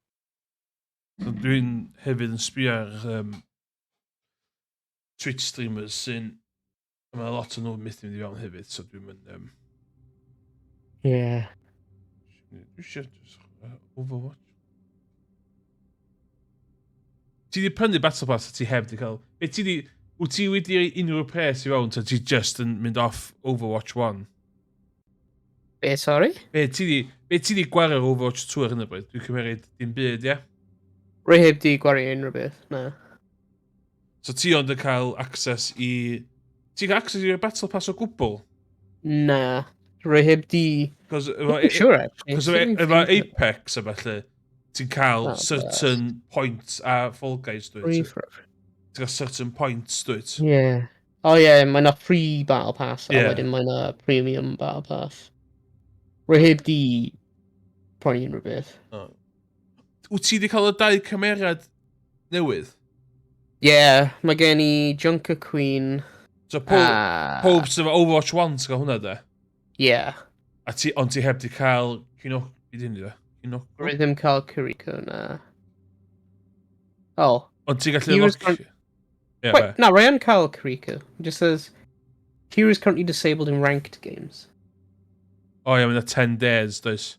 [SPEAKER 1] So dwi'n hefyd yn sbio ar um, Twitch streamers sy'n... Mae lot o nhw'n methu mynd i fewn hefyd, so dwi'n mynd...
[SPEAKER 7] Yeah.
[SPEAKER 1] Dwi eisiau just Overwatch. Ti di prynu Battle Pass a ti heb di cael... Be ti di... Wyt ti wedi rhoi unrhyw pres i fewn, ta ti just yn mynd off Overwatch 1?
[SPEAKER 7] Be, sorry?
[SPEAKER 1] Be ti di, be ti di gwario Overwatch 2 ar hyn o bryd? Dwi'n cymeryd dim byd, ie?
[SPEAKER 7] Rwy heb di gwario unrhyw beth, na.
[SPEAKER 1] So ti ond yn cael access i... Ti'n cael access i'r Battle Pass o gwbl?
[SPEAKER 7] Na. Rwy heb di...
[SPEAKER 1] Cos efo,
[SPEAKER 7] e- sure, actually.
[SPEAKER 1] Cos efo, efo Apex a felly, ti'n cael
[SPEAKER 7] Oh,
[SPEAKER 1] certain points a Fall Guys, dwyt?
[SPEAKER 7] Free for...
[SPEAKER 1] Ti'n cael certain points, dwyt?
[SPEAKER 7] Yeah. Oh yeah, mae na free Battle Pass, a
[SPEAKER 1] Yeah.
[SPEAKER 7] wedyn mae na premium Battle Pass. Rwy heb di prynu unrhyw beth.
[SPEAKER 1] Oh. Wyt ti wedi cael y dau cymeriad newydd?
[SPEAKER 7] Yeah, mae gen i Junker Queen.
[SPEAKER 1] So pob,
[SPEAKER 7] a...
[SPEAKER 1] pob sydd efo Overwatch 1 sy'n cael hwnna de?
[SPEAKER 7] Yeah.
[SPEAKER 1] A ti, ond ti heb di cael Kinoko... Be di hynny dda? Kinoko?
[SPEAKER 7] Rwy ddim cael Kiriko na. Oh.
[SPEAKER 1] Ond ti'n gallu
[SPEAKER 7] He was
[SPEAKER 1] unlock... Ie,
[SPEAKER 7] Wait,
[SPEAKER 1] be?
[SPEAKER 7] no, rwy yn cael Kiriko. It just says, Hero is currently disabled in ranked games.
[SPEAKER 1] O ie, mae'n 10 days, does.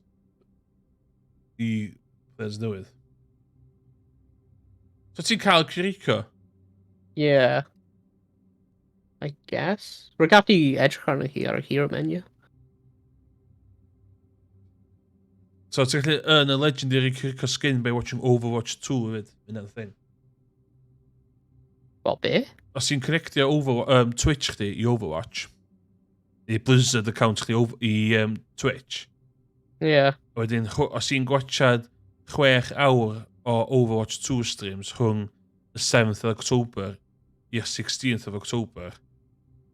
[SPEAKER 1] I players newydd. So ti'n cael Kiriko?
[SPEAKER 7] Yeah. I guess. Rwy'n gallu edrych arno hi ar y hero menu.
[SPEAKER 1] So ti'n gallu earn a legendary Kiriko skin by watching Overwatch 2 hefyd. Yna'r thing.
[SPEAKER 7] Wel, be?
[SPEAKER 1] Os ti'n connectio over, Twitch chdi i Overwatch, i Blizzard account chdi over, i Twitch,
[SPEAKER 7] Yeah.
[SPEAKER 1] wedyn os ti'n gwachad 6 awr o Overwatch 2 streams rhwng y 7th of October i'r 16th of October,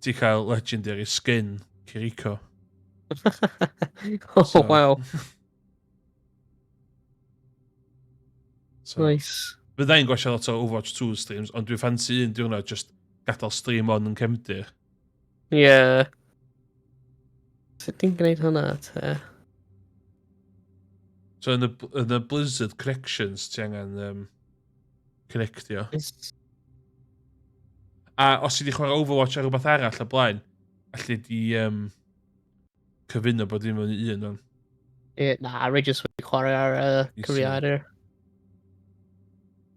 [SPEAKER 1] ti'n cael legendary skin Kiriko.
[SPEAKER 7] Oh, wow.
[SPEAKER 1] So,
[SPEAKER 7] Nice.
[SPEAKER 1] fydda i'n gwachad lot o Overwatch 2 streams, ond dwi'n ffansi un diwrnod just gadael stream on yn cefndir.
[SPEAKER 7] Yeah. Sut ti'n gwneud hwnna, te?
[SPEAKER 1] So yn y Blizzard Connections, ti angen connectio. A os ti wedi chwarae Overwatch ar rhywbeth arall o blaen, allu di cyfuno bod dim yn un o'n.
[SPEAKER 7] Yeah, na, rwy jyst wedi chwarae ar
[SPEAKER 1] I see.
[SPEAKER 7] cyfrifiadur.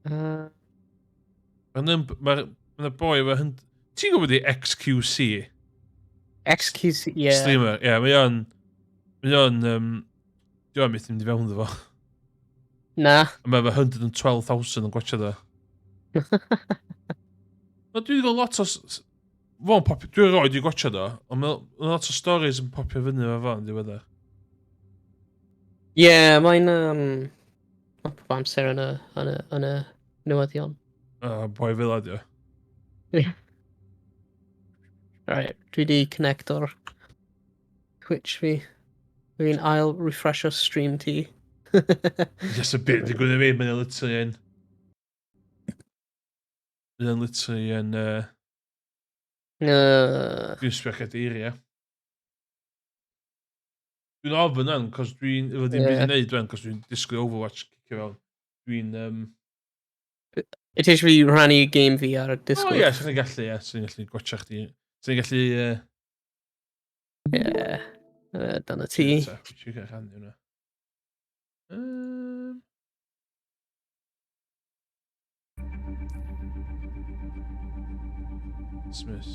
[SPEAKER 1] Mae'n ma, ma boi efo hyn. Ti'n gwybod di XQC?
[SPEAKER 7] XQC, yeah.
[SPEAKER 1] Streamer, ie, yeah, mae o'n... Mae o'n... Dwi'n methu mynd i fewn iddo fo.
[SPEAKER 7] Na.
[SPEAKER 1] A mae efo 112,000 yn gwachio do. No, dwi wedi gweld lot o... Fo'n popio. Dwi'n rioed i gwachio do, ond mae ma lot o stories yn popio fyny efo fo yn diweddar.
[SPEAKER 7] Yeah, mae'n... Mae pob amser yn y newyddion.
[SPEAKER 1] O, boi fel ydi o.
[SPEAKER 7] Right, dwi di connecto'r Twitch fi. Dwi'n ail refresho stream ti.
[SPEAKER 1] Just a bit digwydd i fi, mae'n literally yn... Mae'n literally yn... Dwi'n sbio cadeiria. Dwi'n ofyn yn, cos dwi'n... Efo dim byd i wneud dwi'n, cos dwi'n disgwyl Overwatch cicio fewn. Dwi'n...
[SPEAKER 7] I ti eisiau fi rhannu game fi ar y
[SPEAKER 1] O
[SPEAKER 7] Discord?
[SPEAKER 1] ie, swn i'n gallu, ie. Swn i'n gallu gwatcha chdi. Swn i'n gallu...
[SPEAKER 7] Yeah. Dyna ti.
[SPEAKER 1] Ti'n gallu rhannu hwnna. Dismiss.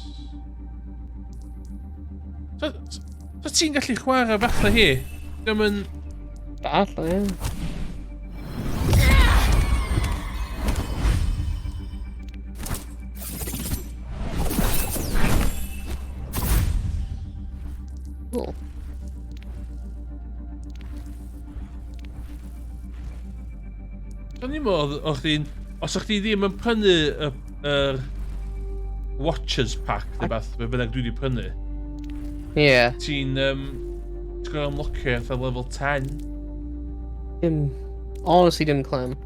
[SPEAKER 1] So ti'n gallu chwarae fatha hi? Dim yn...
[SPEAKER 7] Falle, ie. Cool.
[SPEAKER 1] Do'n i'n meddwl o'ch chdi'n... Os o'ch chdi ddim yn prynu yr Watchers Pack, neu beth, be bynnag dwi wedi prynu, ti'n... Ti'n gwybod unlockio fatha level 10.
[SPEAKER 7] Dim... Honestly, dim clem.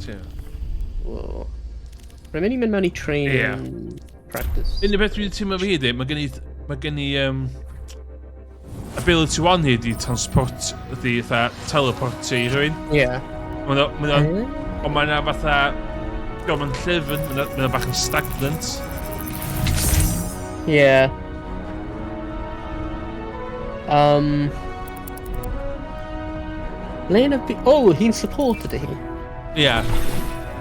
[SPEAKER 1] Ti'n...
[SPEAKER 7] Whoa. Rwy'n mynd i mynd mewn i training practice.
[SPEAKER 1] Unig beth dwi'n teimlo fi ydi, mae gen i ability 1 hi ydi transport, ydi fatha teleportio i rhywun. Mae'n ond mae'n fatha, diolch yn llyfn, mae'n bach yn stagnant.
[SPEAKER 7] Yeah. Le yn y Oh, hi'n supported hi.
[SPEAKER 1] Yeah.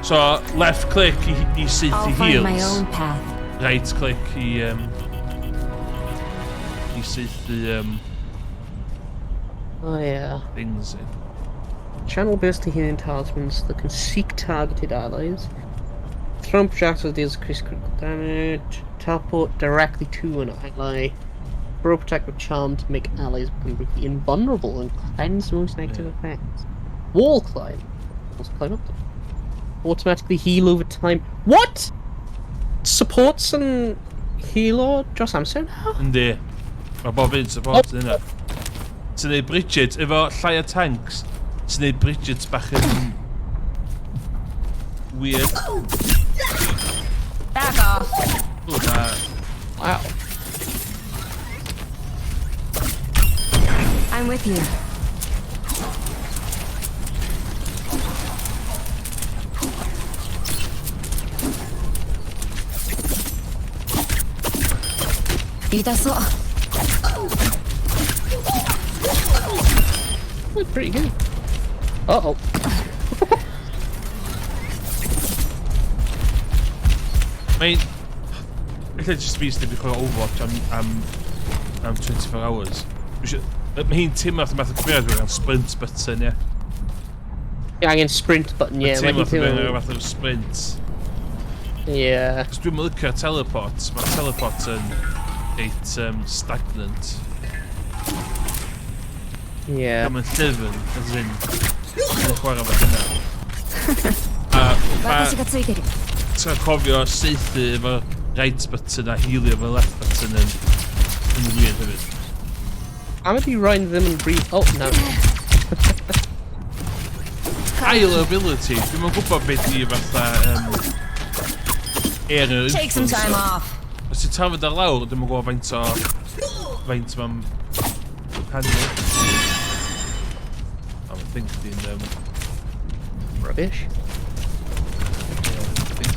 [SPEAKER 1] So, left click i saethu
[SPEAKER 2] I'll find my
[SPEAKER 1] heals.
[SPEAKER 2] own path.
[SPEAKER 1] Right click i saethu
[SPEAKER 7] Oh yeah.
[SPEAKER 1] things in.
[SPEAKER 7] Channel burst to healing talismans that can seek targeted allies. Thrown projectile deals increased critical damage. Teleport directly to an ally. Throw protective charm to make allies become briefly invulnerable and cleanse most negative effects. Wall climb. Walls climb up them. Automatically heal over time. What? Supports and healer dros amser now?
[SPEAKER 1] Yndi. Mae bob un support yn hynna. Ti'n neud Bridget, efo llai o tanks, ti'n neud Bridget bach yn weird.
[SPEAKER 2] Back off.
[SPEAKER 1] O, na.
[SPEAKER 7] Wow.
[SPEAKER 2] I'm with you. 痛そう。
[SPEAKER 7] That's pretty good. Uh-oh.
[SPEAKER 1] Mae'n... Ella jyst fi sydd wedi chwarae Overwatch am 24 hours. Mae hi'n teimlo fatha math o cymeriad dwi'n sprint button, ie.
[SPEAKER 7] Ie, angen sprint button, ie.
[SPEAKER 1] Mae'n teimlo fatha dwi'n fath o sprint.
[SPEAKER 7] Ie.
[SPEAKER 1] Cos dwi'n licio'r teleport. Mae'r teleport yn reit stagnant.
[SPEAKER 7] Ie.
[SPEAKER 1] Mae'n llyfn, as in, yn chwarae fo hynna. A
[SPEAKER 2] 私がついてる。
[SPEAKER 1] Ti'n cofio saethu efo right button a healio efo left button yn weird hefyd.
[SPEAKER 7] Am ydi Ryan ddim yn brief... Oh, no.
[SPEAKER 1] Ail ability, dwi'm yn gwybod beth di fatha air
[SPEAKER 2] Take some time off.
[SPEAKER 1] Os ti'n tafod ar lawr, dwi'm yn gwybod faint ma'n hannu. O, I think di'n
[SPEAKER 7] Rubbish.
[SPEAKER 1] Yeah, I think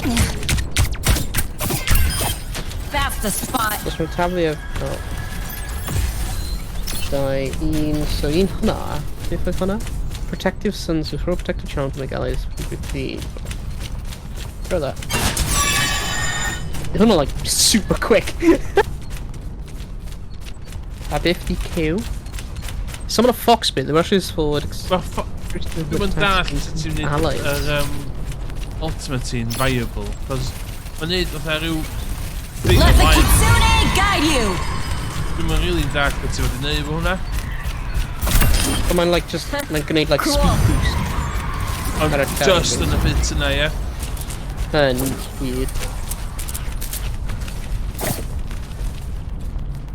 [SPEAKER 2] That's the spot.
[SPEAKER 7] Os mae'n taflu o... Oh. 2, 1... So un hwnna. Beth oedd hwnna? Protective Suns with throw protective charm to make allies with. Throw that. Hwnna like super quick. A beth di Q? Summon a fox bit, the rushes forward.
[SPEAKER 1] Dwi'm yn dallt sut ti'n neud
[SPEAKER 7] Allies.
[SPEAKER 1] yr ultimate ti'n viable, cos mae'n neud fatha rhyw thing
[SPEAKER 2] Let the
[SPEAKER 1] ymlaen.
[SPEAKER 2] Kitsune guide you.
[SPEAKER 1] Dwi'm yn really dallt beth ti'n fod i neud efo hwnna.
[SPEAKER 7] Ond mae'n like just, mae'n gwneud like
[SPEAKER 2] Cool.
[SPEAKER 7] speed boost.
[SPEAKER 1] Ond
[SPEAKER 7] Ar y
[SPEAKER 1] just
[SPEAKER 7] llaw.
[SPEAKER 1] yn y bit yna, ie.
[SPEAKER 7] Yn weird.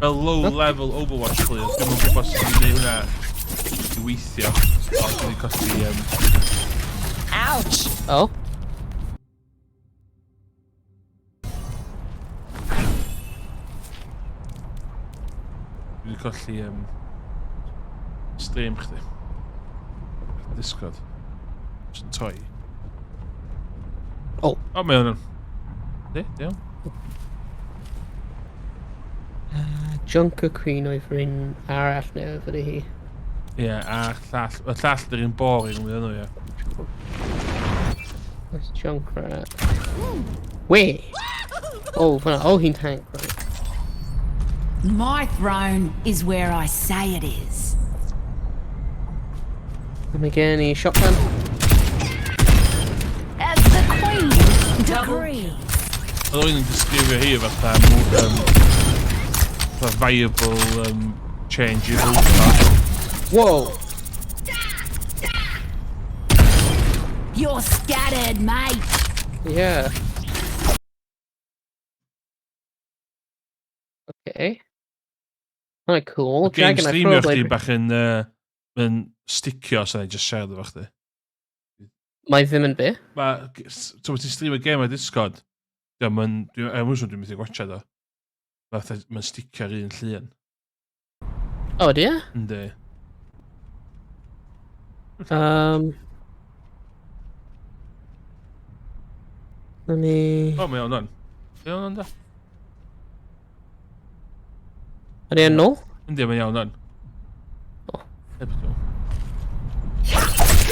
[SPEAKER 1] Fel low level Overwatch player, dwi'm yn gwybod sut ti'n neud hwnna i weithio. Os dwi'n colli.
[SPEAKER 2] Ouch.
[SPEAKER 7] Oh.
[SPEAKER 1] Dwi'n colli stream chdi. Discord. Jyst yn toi.
[SPEAKER 7] Oh.
[SPEAKER 1] O, mae hwnna'n. Di, iawn.
[SPEAKER 7] Junker Queen oedd yr un arall neu fydd hi.
[SPEAKER 1] Ie, a'r llall, y llall dy'r un boring mwy nhw, ie.
[SPEAKER 7] That's Junkrat. Wait! Oh, hwnna, oh, hi'n tank, right.
[SPEAKER 2] My throne is where I say it is.
[SPEAKER 7] Mae gen i shotgun.
[SPEAKER 2] As the queen decrees.
[SPEAKER 1] Oedd o'n disgrifio hi fatha fatha viable change i router.
[SPEAKER 7] Whoa!
[SPEAKER 2] You're scattered, mate.
[SPEAKER 7] Yeah. Okay. Hwnna cool.
[SPEAKER 1] Game
[SPEAKER 7] Dragon, I
[SPEAKER 1] streamio
[SPEAKER 7] throw
[SPEAKER 1] chdi
[SPEAKER 7] blade.
[SPEAKER 1] bach yn sticio, so na i just siarad efo chdi.
[SPEAKER 7] Mae ddim yn be?
[SPEAKER 1] Ma, so ti'n streamio game ar Discord, diolch yn, dwi'n dwi'n methu gwatchad o. Mae'n sticio ar un llun.
[SPEAKER 7] Oh, ydy e?
[SPEAKER 1] Yndi.
[SPEAKER 7] Let me...
[SPEAKER 1] O, mae o'n on. Mae o'n on da.
[SPEAKER 7] Ydy e'n nôl?
[SPEAKER 1] Yndi, mae'n iawn on.
[SPEAKER 7] O.
[SPEAKER 1] Heb dwi.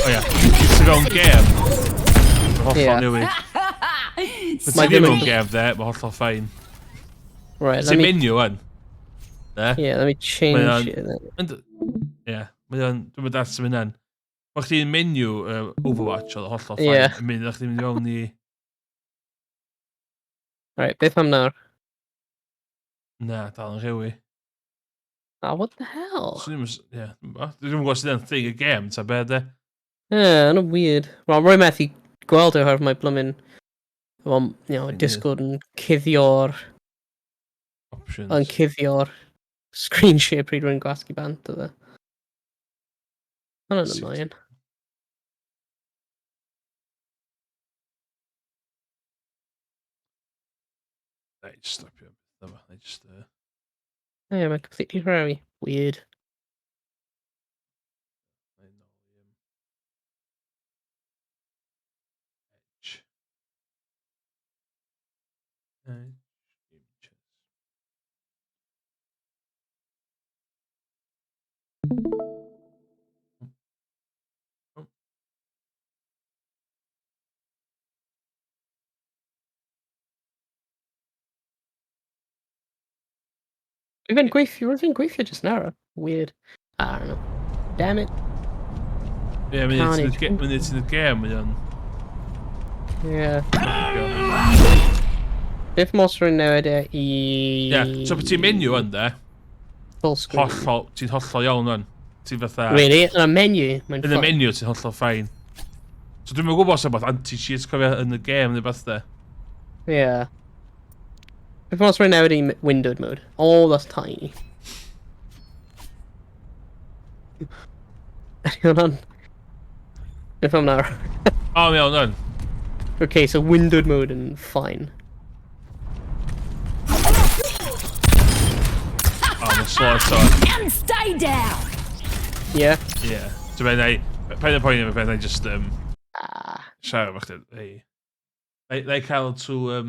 [SPEAKER 1] O ia, ti fewn gêm. Mae'n hollol newid. Mae
[SPEAKER 7] Mae
[SPEAKER 1] ti ddim
[SPEAKER 7] ddim
[SPEAKER 1] mewn
[SPEAKER 7] yn-
[SPEAKER 1] gêm de, mae'n hollol fine.
[SPEAKER 7] Right, let
[SPEAKER 1] Ti'n
[SPEAKER 7] me...
[SPEAKER 1] menu wan. De?
[SPEAKER 7] Yeah, let me change
[SPEAKER 1] Mae o'n-
[SPEAKER 7] it then.
[SPEAKER 1] Ie, mae o'n, dwi'n mynd at sy'n mynd. Mae chdi'n menu Overwatch, oedd hollol fine.
[SPEAKER 7] Ie.
[SPEAKER 1] Yn mynd, o'ch chdi'n mynd i fewn i.
[SPEAKER 7] Right, beth am nawr?
[SPEAKER 1] Na, dal yn rhewi.
[SPEAKER 7] Ah, what the hell?
[SPEAKER 1] So ddim yn... Ie, dwi'm yn gwbod. Dwi'm yn gwybod sydd yn thing y gêm, ta be, de.
[SPEAKER 7] Yeah, yna weird. Wel, rwy'n methu gweld o oherwydd mae blymyn... Well,
[SPEAKER 1] Thing.
[SPEAKER 7] Discord yn cuddio'r...
[SPEAKER 1] Options.
[SPEAKER 7] Yn cuddio'r screen share pryd rwy'n gwasgu bant o dde. Hwnna'n annoying.
[SPEAKER 1] Na i just stopio. Dyma, na i just.
[SPEAKER 7] Yeah, mae'n completely rhewi. Weird.
[SPEAKER 1] Edge Gaming Chairs. Oh.
[SPEAKER 7] We've been gweithio, we've been gweithio just nawr. Weird. I don't know. Damn it.
[SPEAKER 1] Ie, mynd
[SPEAKER 7] Carnage.
[SPEAKER 1] ti'n y gêm, mae o'n...
[SPEAKER 7] Yeah. Beth mos rwy'n newid e i...
[SPEAKER 1] Ie, so bod ti'n menu yn de,
[SPEAKER 7] Full screen.
[SPEAKER 1] hollol, ti'n hollol iawn yn. Ti'n fatha...
[SPEAKER 7] Really? Yn y menu, mae'n
[SPEAKER 1] Yn y
[SPEAKER 7] fine.
[SPEAKER 1] menu, ti'n hollol fine. So dwi'n gwybod os yw anti-cheat cofio yn y gêm neu beth de.
[SPEAKER 7] Yeah. Beth mos rwy'n newid i windowed mode. Oh, that's tiny. Ydy hwnna'n... Beth am nawr?
[SPEAKER 1] O, mi iawn yn.
[SPEAKER 7] Okay, so windowed mode and fine.
[SPEAKER 1] O, mae'n slow eto.
[SPEAKER 2] And stay down.
[SPEAKER 7] Yeah.
[SPEAKER 1] Ie. So fe nai... Paid â poeni am y peth, nai just...
[SPEAKER 7] Ah.
[SPEAKER 1] Siarad efo chdi. Ei. Nai cael trwy...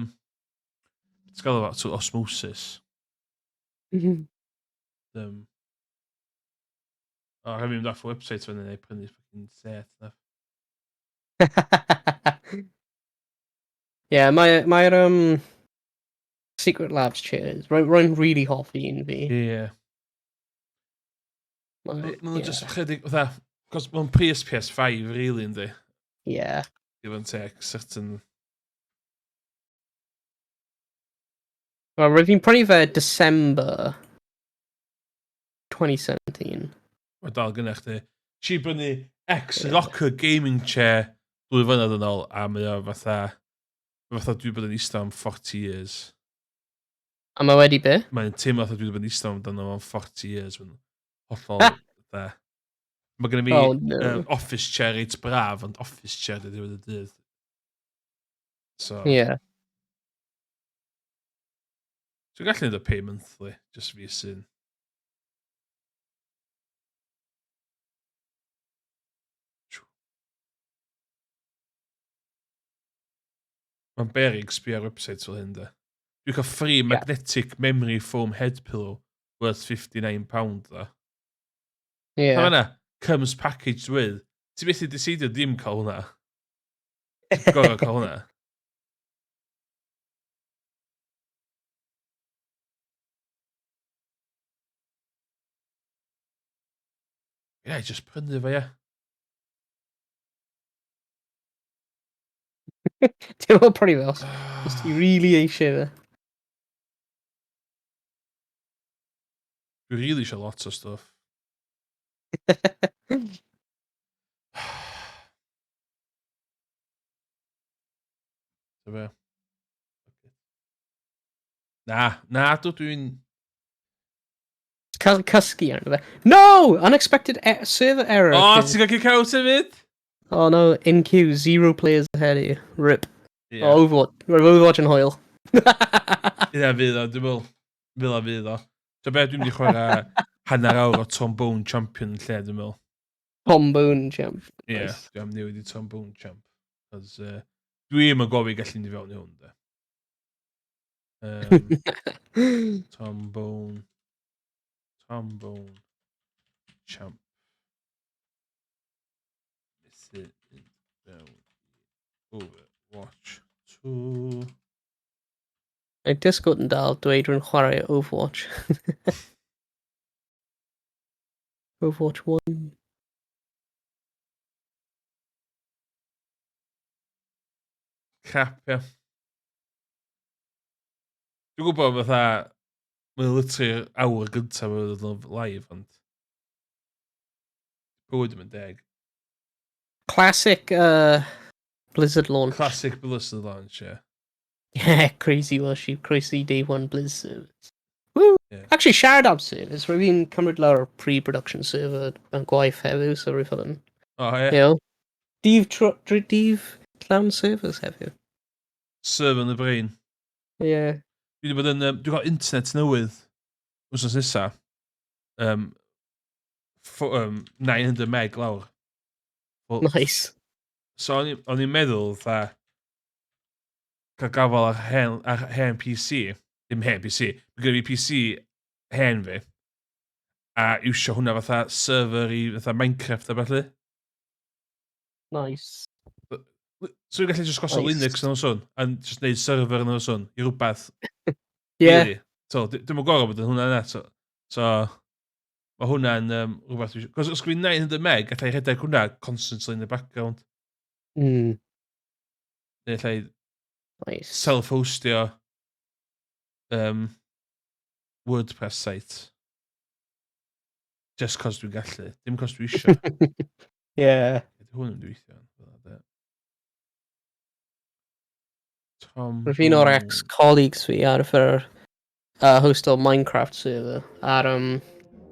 [SPEAKER 1] Ti'n gael efo trwy osmosis. O, rhaid fi mynd off y website fan hyn i prynu fucking set. Na.
[SPEAKER 7] Yeah, mae'r Secret Labs chairs, rwy'n really hoffi un fi.
[SPEAKER 1] Ie.
[SPEAKER 7] Mae-
[SPEAKER 1] Maen nhw
[SPEAKER 7] yeah.
[SPEAKER 1] just chydig, fatha, cos mae'n pris PS5, really, yndi?
[SPEAKER 7] Yeah.
[SPEAKER 1] Give and take, certain...
[SPEAKER 7] Wel, rwy'n fi'n prynu fe December 2017.
[SPEAKER 1] Mae dal gynnech chdi. Si brynu ex-Rocker gaming chair 2 flynedd yn ôl, a mae o fatha... Fatha dwi bod yn eistedd am 40 years.
[SPEAKER 7] A mae wedi be?
[SPEAKER 1] Mae'n teimlo fatha dwi wedi bod yn eistedd amdano fo am 40 years. Mae'n hollol... fatha. Mae gennym fi
[SPEAKER 7] Oh, no.
[SPEAKER 1] office chair reit braf, ond office chair di diwedd y dydd. So,
[SPEAKER 7] Yeah.
[SPEAKER 1] so gallu neud o pay monthly, just fi sy'n. Mae'n berig sbio ar website fel hyn, de. Dwi'n cael free magnetic memory foam head pillow worth £59, dda.
[SPEAKER 7] Yeah.
[SPEAKER 1] Yeah. Yna, comes packaged with. Ti methu decidio ddim cael hwnna. Ti'n gorfod cael hwnna. Ie, yeah, just prynu fo, ie.
[SPEAKER 7] Ti'n meddwl prynu fe os ti really eisiau fe.
[SPEAKER 1] Dwi really eisiau lot o stuff. So be? Na, na, dwi'n...
[SPEAKER 7] Cysgu arno fe. No! Unexpected server error.
[SPEAKER 1] O,
[SPEAKER 7] occurred.
[SPEAKER 1] ti'n cael kick out hefyd?
[SPEAKER 7] Oh no, in queue, zero players ahead of you. Rip.
[SPEAKER 1] Ie.
[SPEAKER 7] Oh, Overwatch. Roedd Overwatch yn hwyl.
[SPEAKER 1] Ie, fydd o, dwi'n meddwl. Fydd o, fydd o. So be, dwi'n mynd i chwarae hanner awr o Trombone Champion yn lle, dwi'n meddwl.
[SPEAKER 7] Trombone Champ.
[SPEAKER 1] Ie,
[SPEAKER 7] Nice.
[SPEAKER 1] dwi'n am newid i Trombone Champ. Cos, dwi'n yn gofio gallu mynd i fewn i hwn, de. Trombone Champ. Methu mynd fewn i Overwatch 2.
[SPEAKER 7] Mae Discord yn dal dweud rwy'n chwarae Overwatch. Overwatch 1.
[SPEAKER 1] Crap, ie. Dwi'n gwybod fatha, mae'n literally awr gyntaf mae'n dod yn live, ond bywyd yn deg.
[SPEAKER 7] Classic Blizzard launch.
[SPEAKER 1] Classic Blizzard launch, ie.
[SPEAKER 7] Yeah, crazy Welsh, crazy day one Blizz service. Woo!
[SPEAKER 1] Yeah.
[SPEAKER 7] Actually, siarad am service, rwy'n fi'n cymryd lawr pre-production server yn gwaith heddiw, so rwy'n fel yn,
[SPEAKER 1] O, ie.
[SPEAKER 7] Dydd llawn servers heddiw.
[SPEAKER 1] Server yn y brain.
[SPEAKER 7] Yeah.
[SPEAKER 1] Dwi wedi bod yn... Dwi'n cael internet newydd wythnos nesa. 900 meg lawr. Well,
[SPEAKER 7] Nice.
[SPEAKER 1] So o'n i'n meddwl, fatha, cael gafel ar hen PC, dim hen PC, mae gen i fi PC hen fi, a iwsio hwnna fatha server i fatha Minecraft a felly.
[SPEAKER 7] Nice.
[SPEAKER 1] So dwi'n gallu just gosod Linux yn swn, a just neud server yn swn, i rhywbeth. Really. So, dwi'm yn gorfod bod yn hwnna yna. So mae hwnna'n rhywbeth dwi. Cos os dwi'n 900 meg, gallai rhedeg hwnna constantly in the background. Neu allai self-hostio WordPress site. Just cos dwi'n gallu. Dim cos dwi eisiau. Ydy hwn yn gweithio? Tom.
[SPEAKER 7] Roedd un o'r ex-colleagues fi ar arfer hosto Minecraft server ar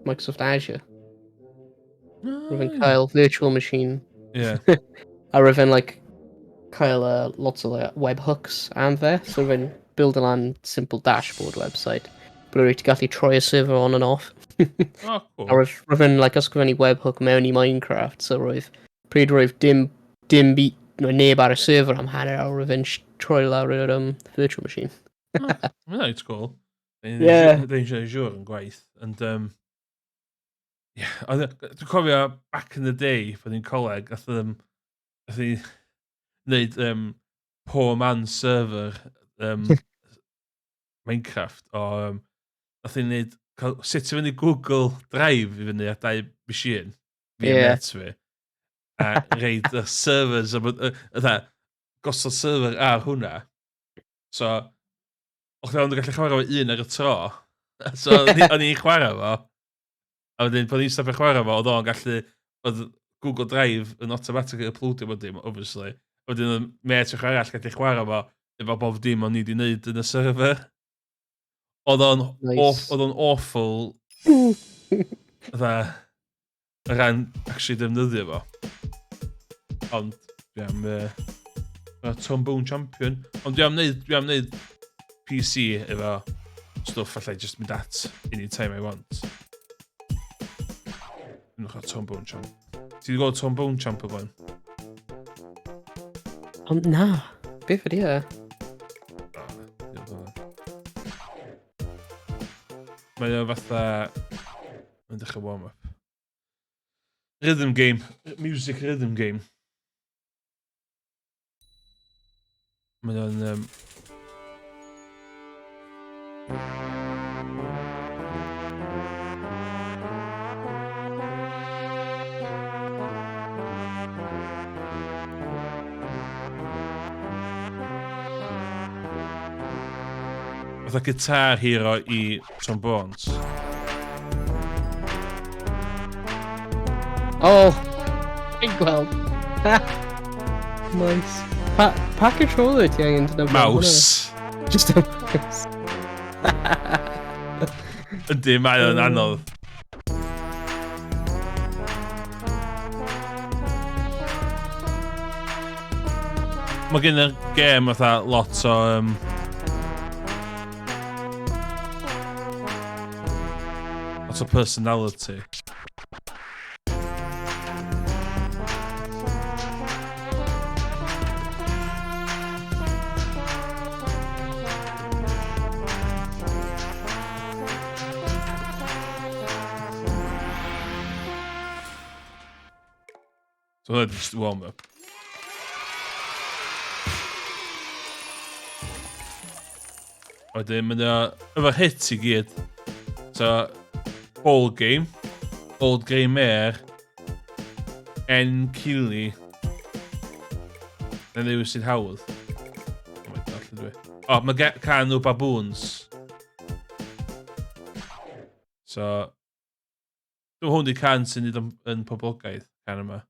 [SPEAKER 7] Microsoft Azure. Roedd yn cael virtual machine. A roedd e'n like, cael lots o like, webhooks am fe. So roedd e'n build lan simple dashboard website. But roedd ti gallu troi y server on and off.
[SPEAKER 1] Oh, cool.
[SPEAKER 7] A roedd e'n like, ysgrifennu webhook mewn i Minecraft. So roedd pryd roedd dim byd, no, neb ar y server am hanner awr, roedd e'n troi lawr yr virtual machine.
[SPEAKER 1] Mae'n reit cool.
[SPEAKER 7] Ie.
[SPEAKER 1] Dwi'n eisiau Azure yn gwaith. And, yeah, dwi'n cofio back in the day, pan i'n coleg, nath ni wneud poor man server Minecraft o nath ni wneud, cael, set i fyny Google Drive i fyny ar dau machine, fi a mêt fi, a reid y servers, a bod, fatha, gosod server ar hwnna. So, o'ch chi ond yn gallu chwarae fo un ar y tro. So, o'n i'n chwarae fo, a wedyn, pan i'n stopio chwarae fo, oedd o'n gallu, oedd Google Drive yn automatically uploadio bod dim, obviously. A wedyn, oedd mêt o'ch arall gallu chwarae fo, efo bob dim o'n i wedi wneud yn y server. Oedd o'n oedd o'n awful, fatha, o ran actually defnyddio fo. Ond, dwi am Trombone Champion. Ond dwi am wneud PC efo stwff allai just mynd at anytime I want. Dwi'n cael Trombone Champ. Ti wedi gweld Trombone Champ o blaen?
[SPEAKER 7] Ond na, beth ydi e?
[SPEAKER 1] O, diolch yn fawr. Mae o fatha. Mae'n dechrau warm-up. Rhythm game. Music rhythm game. Mae o'n fatha Guitar Hero i trombones.
[SPEAKER 7] Oh, fi'n gweld. Nice. Pa controller ti angen defnyddio hwnna?
[SPEAKER 1] Mouse.
[SPEAKER 7] Just a mouse.
[SPEAKER 1] Ydy, mae o'n anodd. Mae gen i'r gêm fatha lot o lot o personality. So hwnna just warm up. Wedyn, mynd o efo hits i gyd. So, Ball Game, Old Grey Mare, N Keely, na ddewis sy'n hawdd. Oh my God, lle dwi? O, oh, mae can nhw Baboons. So, dwi'n hwn di can sy'n neud yn poblogaidd, can yma.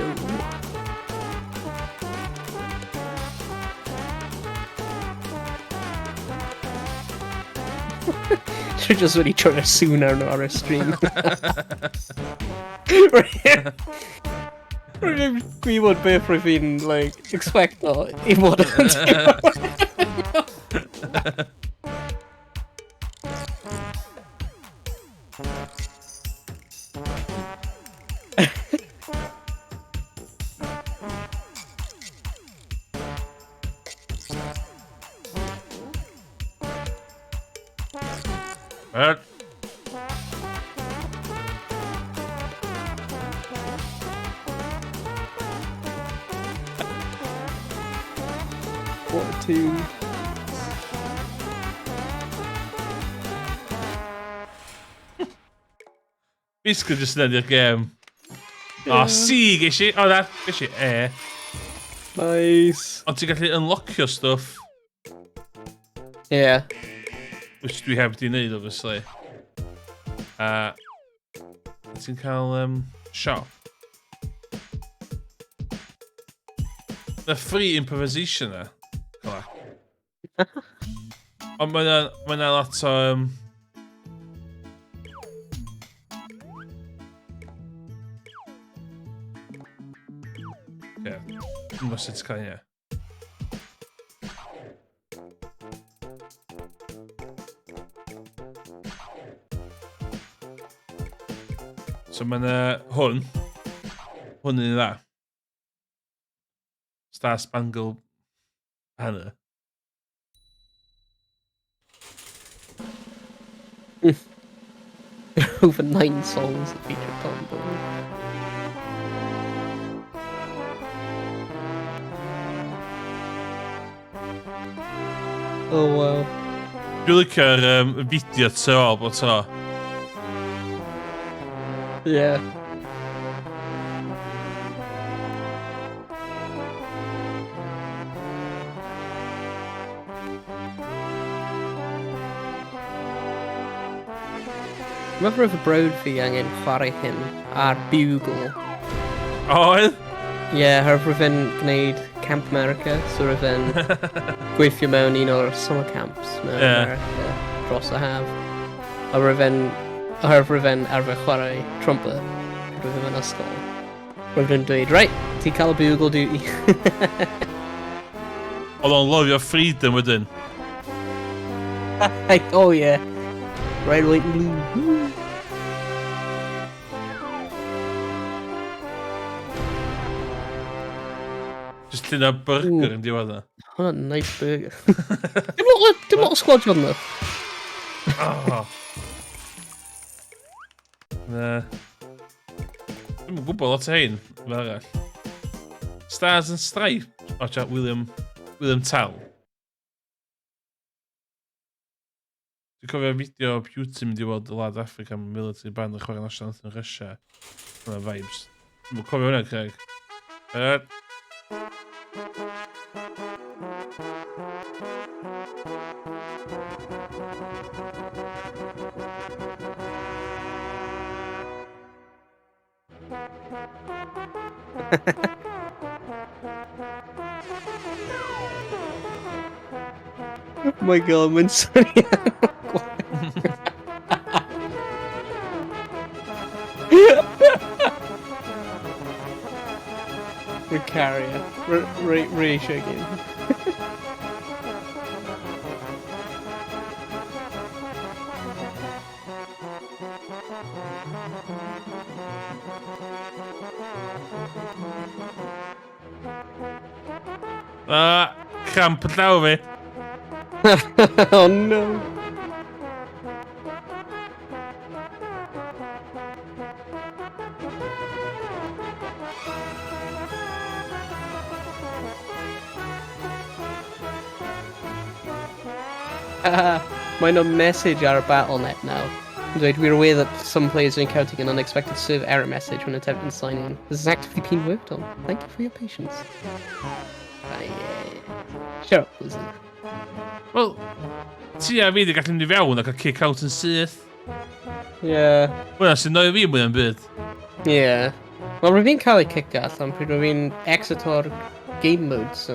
[SPEAKER 7] go. Dwi'n just wedi troi y sŵn arno ar y stream. Rwy'n gwybod beth rwy'n fi'n, like, expecto i fod yn
[SPEAKER 1] Er.
[SPEAKER 7] What a tune.
[SPEAKER 1] Basically just yn i'r gêm. O, C ges i. O, na, ges i E.
[SPEAKER 7] Nice.
[SPEAKER 1] Ond ti'n gallu unlockio stwff.
[SPEAKER 7] Yeah.
[SPEAKER 1] Which dwi heb di wneud, obviously. A ti'n cael shop. The free improvisation na. Cla. Ond mae 'na ma lot o... Ie. Dwi'n gwybod sut cael hynny. So mae yna hwn. Hwn yn dda. Star Spangled Banner.
[SPEAKER 7] Over 9 songs that feature Tom Bowie. Oh wow.
[SPEAKER 1] Dwi'n licio'r fideo tu ôl bod to.
[SPEAKER 7] Yeah. Dwi'n meddwl roedd y brawd fi angen chwarae hyn ar bugle.
[SPEAKER 1] Oedd?
[SPEAKER 7] Ie, yeah, oherwydd roedd fe'n gwneud Camp America, so roedd fe'n gweithio mewn un o'r summer camps mewn America dros y haf. A roedd fe'n, oherwydd roedd fe'n arfer chwarae trumpet pryd roedd fe mewn ysgol. Roedd fe'n dweud, right, ti'n cael y bugle duty.
[SPEAKER 1] Oedd o'n lyfio freedom wedyn.
[SPEAKER 7] Oh yeah. Red, white and blue. Woo.
[SPEAKER 1] Just llun o burger yn diwedd na.
[SPEAKER 7] Hwnna'n nice burger. Dim lot o squadron though.
[SPEAKER 1] Oh. Na. Dwi'm yn gwybod lot o hein, fel arall. Stars and Stripes. O, tia, William Tell. Dwi'n cofio fideo o Putin mynd i weld y wlad Africa am military band yn chwarae national anthem Russia. Hwnna vibes. Dwi'n cofio hwnna, Craig.
[SPEAKER 7] Oh my god, mae'n swnio. Rwy'n caru e. Rwy eisiau game.
[SPEAKER 1] Ah, cramp yn llaw fi.
[SPEAKER 7] Oh no. Mae'n o message ar y Battle.net now. Yn dweud, we're aware that some players are encountering an unexpected server error message when attempting to sign in. This is actively being worked on. Thank you for your patience. Yeah. Shut up, Blizzard.
[SPEAKER 1] Wel, ti a fi wedi gallu mynd i fewn ac a kick out yn syth.
[SPEAKER 7] Yeah.
[SPEAKER 1] Hwna sy'n noio fi mwy yn byd.
[SPEAKER 7] Yeah. Wel, rwy'n fi'n cael ei cicio allan pryd rwy'n fi'n exit o'r game mode, so...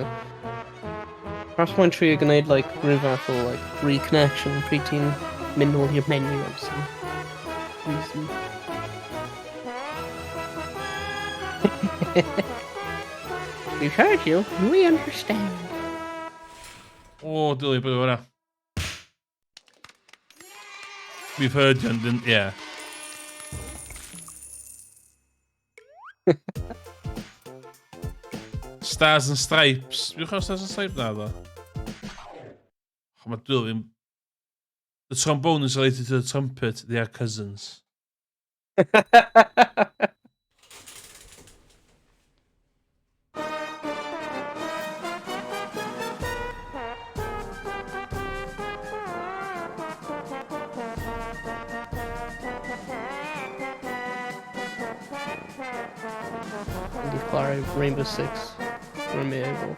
[SPEAKER 7] Perhaps mae'n trio gwneud, like, rhyw fath o, like, reconnection pryd ti'n mynd nôl i'r menu am some reason. We've heard you, we understand.
[SPEAKER 1] O, dili bod hwnna. We've heard you, and didn't, yeah. Stars and Stripes. Dwi'n chwarae Stars and Stripes na, ddo. Oh, mae dwi ddim. The trombone is related to the trumpet. They are cousins.
[SPEAKER 7] Wedi chwarae Rainbow Six Removal.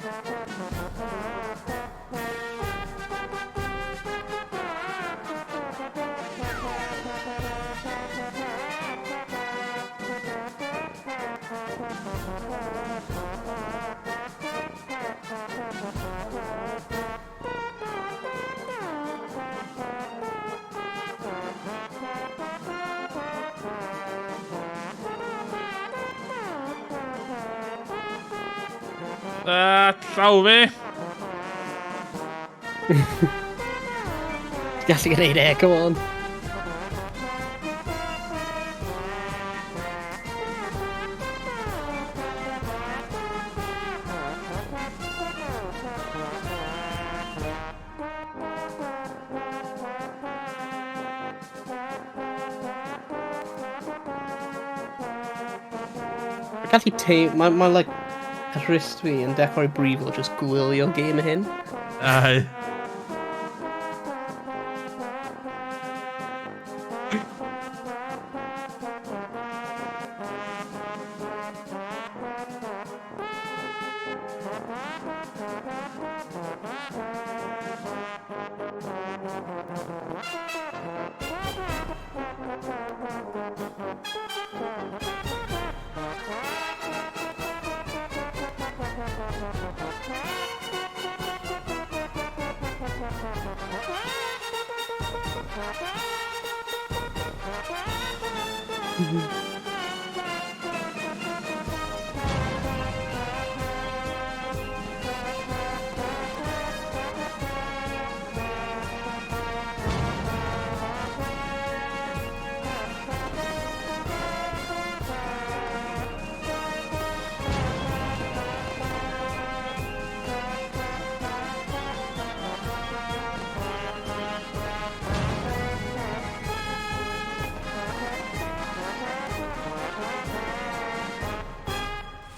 [SPEAKER 1] Ah, llaw fi!
[SPEAKER 7] Gallu gwneud e, come on. Gallu te... Mae, like, wrist fi yn dechrau brifo just gwylio game hyn.
[SPEAKER 1] Ai.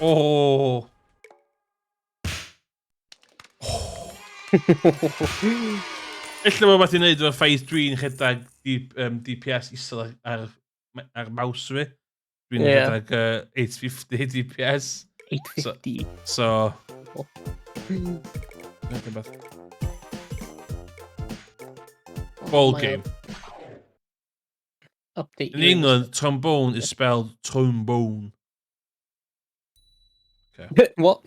[SPEAKER 1] O! Ella bod beth i wneud efo'r ffaith dwi'n rhedeg DPS isel ar mouse fi. Dwi'n rhedeg 850 DPS.
[SPEAKER 7] 850.
[SPEAKER 1] So.
[SPEAKER 7] Oh.
[SPEAKER 1] Dyna beth. Ball game.
[SPEAKER 7] Update.
[SPEAKER 1] In England, trombone is spelled trombone.
[SPEAKER 7] What?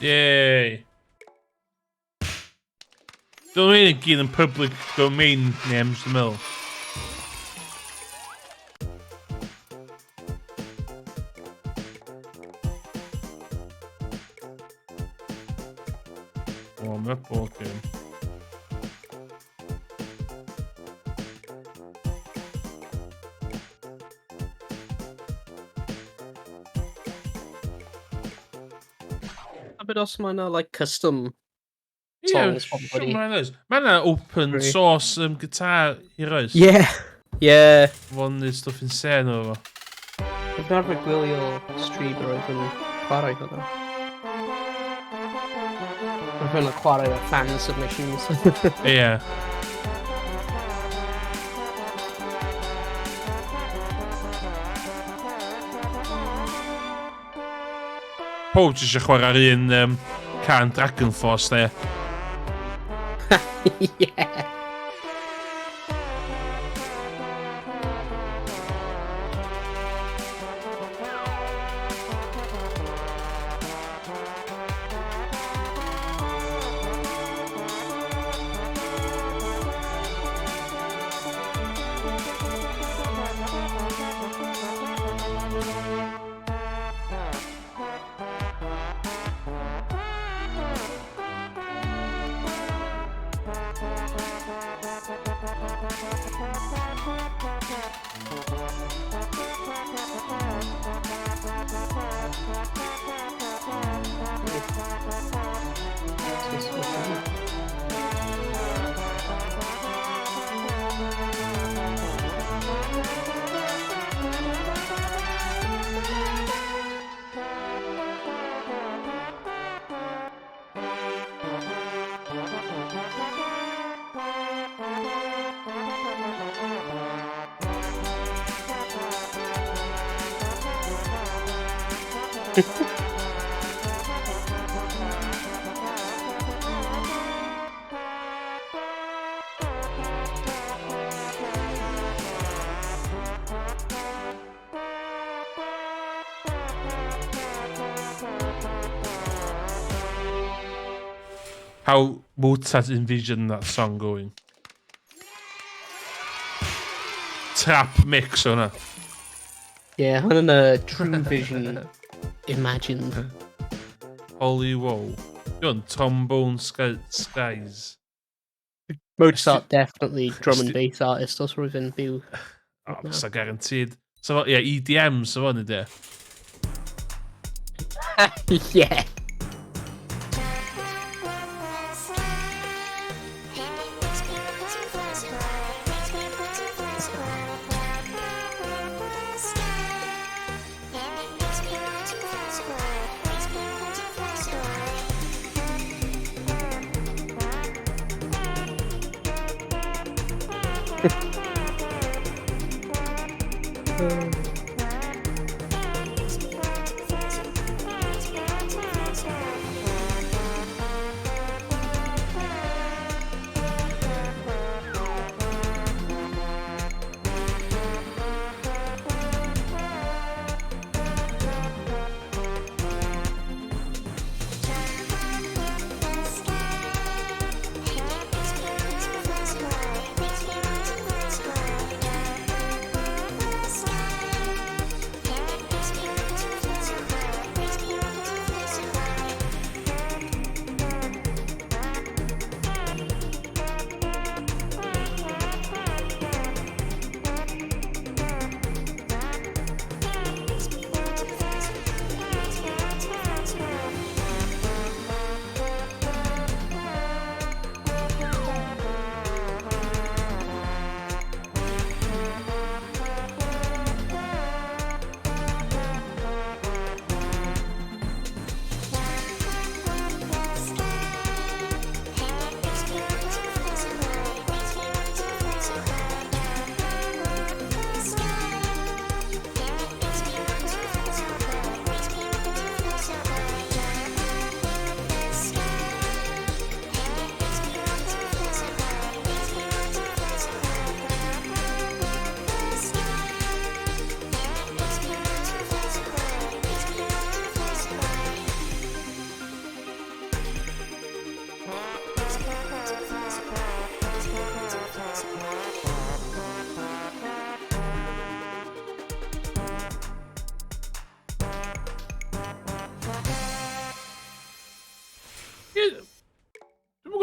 [SPEAKER 1] Yay! Dwi'n mynd i gyd yn public domain names, dwi'n meddwl. O, mae'n board game.
[SPEAKER 7] A bit os mae yna, like, custom
[SPEAKER 1] Ie,
[SPEAKER 7] songs
[SPEAKER 1] siwr
[SPEAKER 7] probably.
[SPEAKER 1] mae'n oes. Mae yna open
[SPEAKER 7] Really?
[SPEAKER 1] source guitar heroes.
[SPEAKER 7] Yeah. Yeah.
[SPEAKER 1] Fo'n neud stwff insane o fo.
[SPEAKER 7] Dwi'n arfer gwylio streamer oedd yn chwarae hwnna. Oedd yn chwarae o fan submissions.
[SPEAKER 1] Ie. Pob ti eisiau chwarae'r un cân Dragon Force, de.
[SPEAKER 7] Yeah.
[SPEAKER 1] How Mozart envisioned that song going. Trap mix o hwnna.
[SPEAKER 7] Yeah, hwnna'n a true vision imagined.
[SPEAKER 1] Holy wow. Dwi'n Trombone Skies.
[SPEAKER 7] Mozart definitely drum and bass artist os roedd yn byw.
[SPEAKER 1] Oh, fysa guaranteed. So, yeah, EDM, so fo'n ydy.
[SPEAKER 7] Yeah.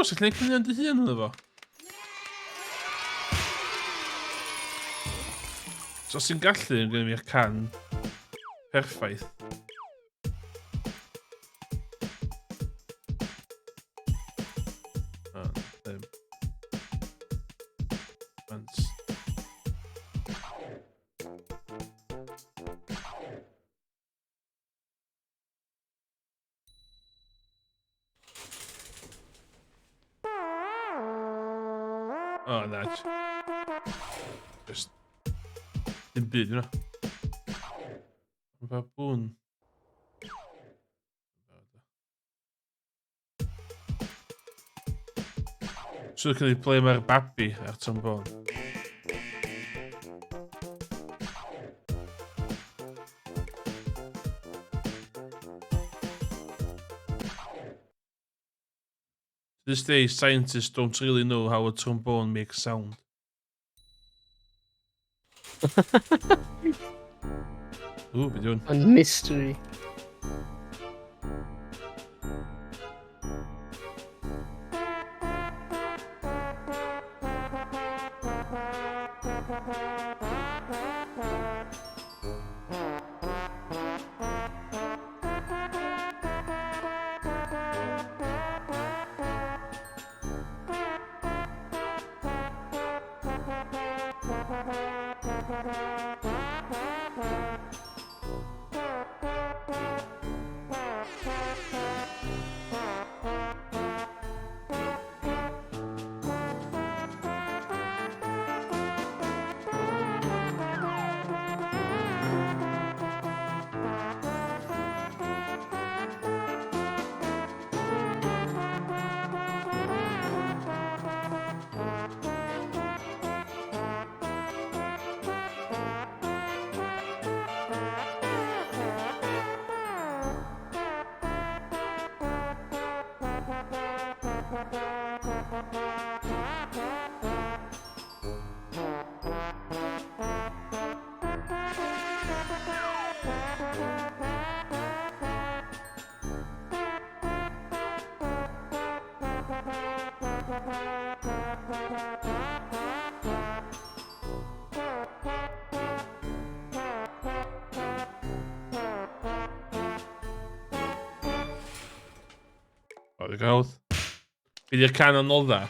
[SPEAKER 1] gwybod sut lle cynnig dy hun ynddo fo. So os ti'n gallu, yn gwneud fi'r can perffaith. Ah, ddim. Once. O, na. Just... Dim byd yna. Baboon. So can ple mae'r babi ar trombone. To this day, scientists don't really know how a trombone makes sound. Ooh, be doing?
[SPEAKER 7] A mystery.
[SPEAKER 1] O, dwi'n gawdd. Be di'r can anodda?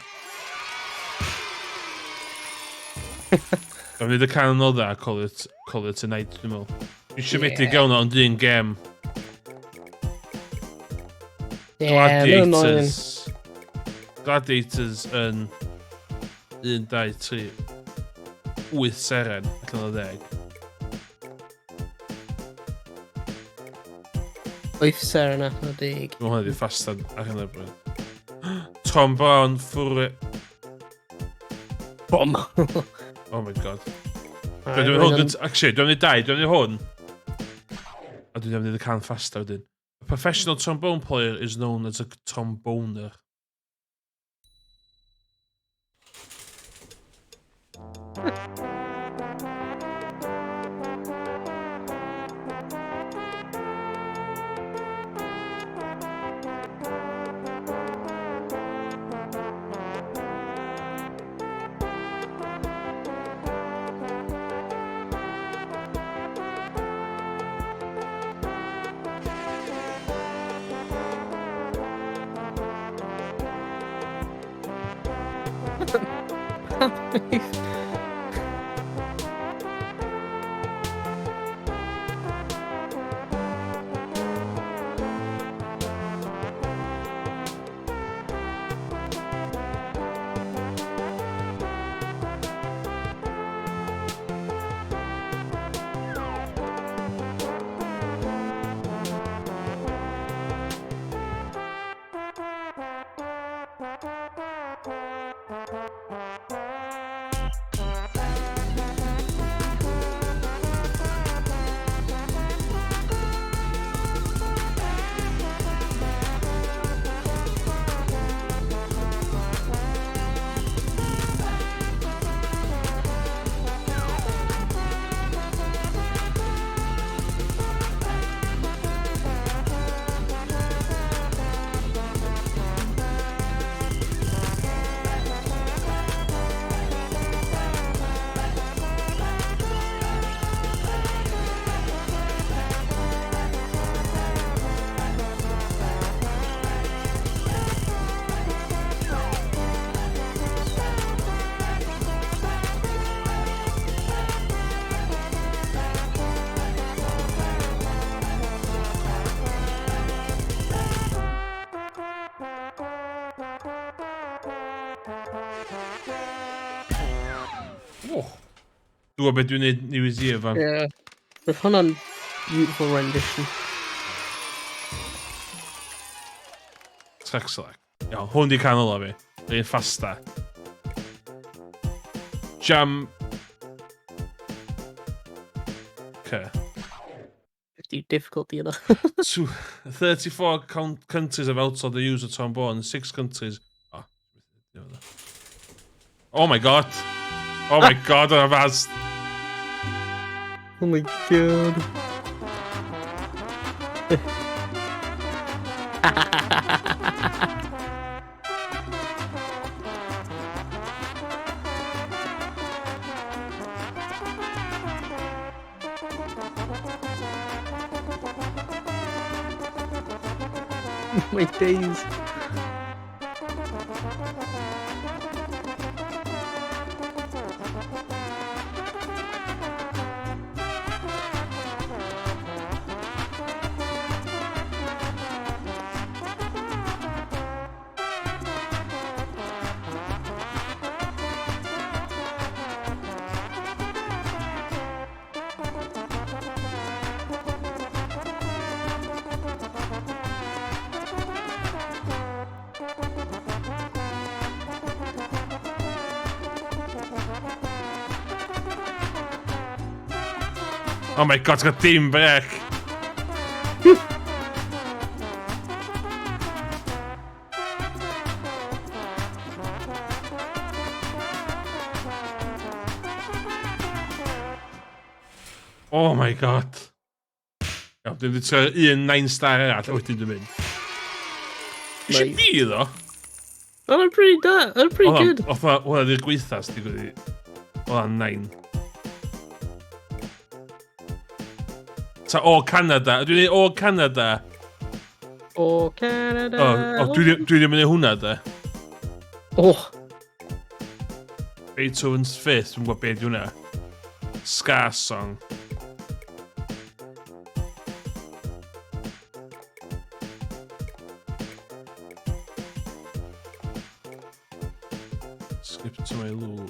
[SPEAKER 1] Dwi'n mynd y can anodda a call it a night, dwi'n meddwl. Dwi'n siomedig iawn ond un gem.
[SPEAKER 7] Yeah, mae'n annoying.
[SPEAKER 1] Gladiators. Gladiators yn 1, 2, 3, 8 seren allan o 10.
[SPEAKER 7] 8 seren allan o 10.
[SPEAKER 1] Mae hwnna di ffastad ar hyn o bryd. Trombone ffwr.
[SPEAKER 7] Bom.
[SPEAKER 1] Oh my God. Dwi'n mynd hwn, actually, dwi'n mynd dau, dwi'n mynd hwn. A dwi'n mynd y can ffasta wedyn. A professional trombone player is known as a tromboner. Oh. Dwi'n gwybod beth dwi'n neud New Year's Eve fan.
[SPEAKER 7] Yeah. Roedd hwnna'n beautiful rendition.
[SPEAKER 1] Track select. Iawn, hwn di canol o fi. Yr un ffasta. Jam. Okay.
[SPEAKER 7] 50 difficulty yna.
[SPEAKER 1] 34 countries have outlawed the use of trombone. Six countries. Oh, oh my God. Oh my God, yna fast.
[SPEAKER 7] Oh my God. My days.
[SPEAKER 1] Oh my God, ti'n cael dim brec. Oh my God. Iawn, dwi'n wedi trio un 9 star arall, a wedyn dwi'n mynd. Nes i
[SPEAKER 7] Nice.
[SPEAKER 1] di ddo?
[SPEAKER 7] Oh, I'm pretty da. I'm pretty good.
[SPEAKER 1] Oedd hwnna di'r gweitha sydd wedi gwneud. Oedd hwnna'n 9. Ta o Canada. Dwi'n dweud o Canada.
[SPEAKER 7] O Canada.
[SPEAKER 1] O, dwi ddim yn neud hwnna, de.
[SPEAKER 7] Oh,
[SPEAKER 1] Beethoven's Fifth, dwi'n gwybod beth di hwnna. Ska song. Skip to my Lou.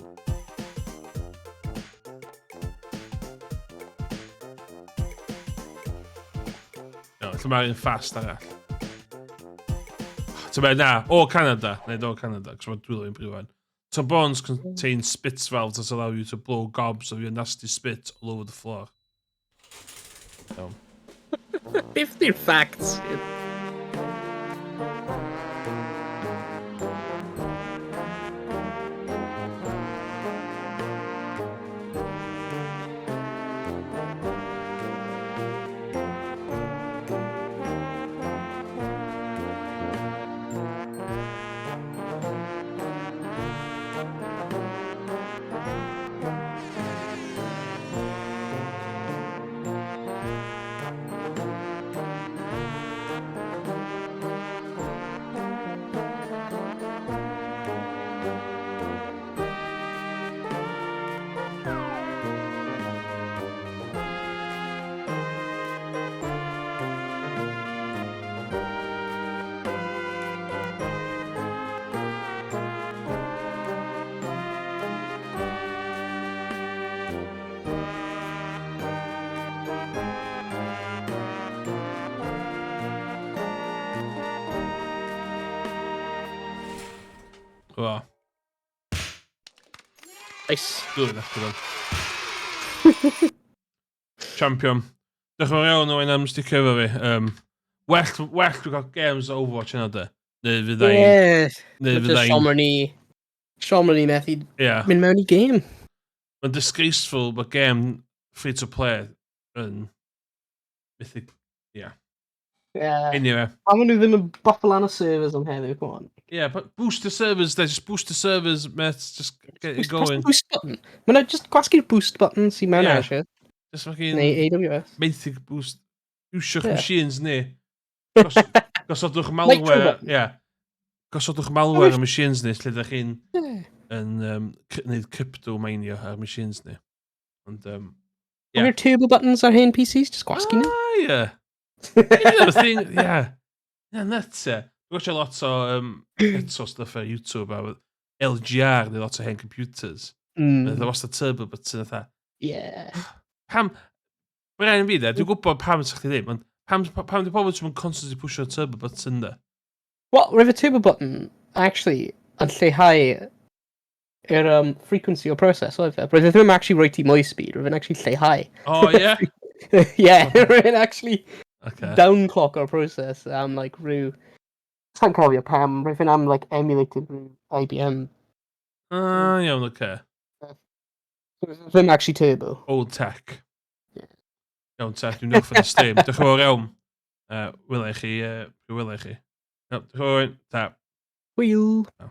[SPEAKER 1] No, lle mae'r un fast arall? Ti'n meddwl, na, o Canada. Neu o Canada, cos mae dwylo i'n brifan. Trombones contain spit valves that allow you to blow gobs of your nasty spit all over the floor. Iawn.
[SPEAKER 7] 50 facts.
[SPEAKER 1] Wel,
[SPEAKER 7] Nice.
[SPEAKER 1] dwi'n eto Champion. Diolch yn fawr iawn Owain am sticio efo fi. Well dwi'n cael games o Overwatch yna de. Neu fydda i'n...
[SPEAKER 7] Yeah.
[SPEAKER 1] Neu
[SPEAKER 7] Just
[SPEAKER 1] fydda i'n...
[SPEAKER 7] Siomr ni methu mynd mewn i game.
[SPEAKER 1] Mae'n disgraceful bod game free to play yn... Methu... Yeah.
[SPEAKER 7] Yeah.
[SPEAKER 1] Anyway.
[SPEAKER 7] Pam maen nhw ddim yn bopio lan y servers am heddiw, come on.
[SPEAKER 1] Yeah, but boost the servers, there. Just boost the servers, mate. Just get it
[SPEAKER 7] Boost, press the
[SPEAKER 1] going.
[SPEAKER 7] boost button. Maen nhw just gwasgu'r boost button sy'n mewn Azure.
[SPEAKER 1] Just fucking...
[SPEAKER 7] Neu AWS.
[SPEAKER 1] Basic boost. Iwsio'ch machines ni. Gosodwch
[SPEAKER 7] Nitro
[SPEAKER 1] malware.
[SPEAKER 7] button.
[SPEAKER 1] Yeah. Gosodwch malware ar machines ni, lle ydych chi'n yn gwneud crypto minio ar machines ni. Ond, yeah.
[SPEAKER 7] Your turbo buttons ar hen PCs, just gwasgu nhw.
[SPEAKER 1] Ah, yeah. Yeah, the thing, yeah. Yeah, nuts, yeah. Dwi'n watch a lot o retro stuff ar YouTube a LGR, neu lot o hen computers. Mae wastad turbo button fatha. Pam, Brên fi de, dwi'n gwybod pam sa chdi ddim, ond pam di pobl ti'n constantly pwshio turbo button de?
[SPEAKER 7] Wel, roedd y turbo button, actually, yn lleihau yr frequency o process, oedd e? Roedd e ddim actually rhoi ti mwy speed, roedd e'n actually lleihau.
[SPEAKER 1] O, ie?
[SPEAKER 7] Yeah, roedd e'n actually downclock o'r process am, like, rhyw... Sa'n cofio pam, roedd e'n am, like, emulated rhyw IBM.
[SPEAKER 1] Ah, iawn, oce.
[SPEAKER 7] Ddim actually turbo.
[SPEAKER 1] Old tech.
[SPEAKER 7] Yeah.
[SPEAKER 1] Iawn te, dwi'n off yn y stream. Diolch yn fawr iawn. Wela i chi, wela i chi. Iawn, diolch yn fawr. Ta.
[SPEAKER 7] Hwyl.
[SPEAKER 1] Ta.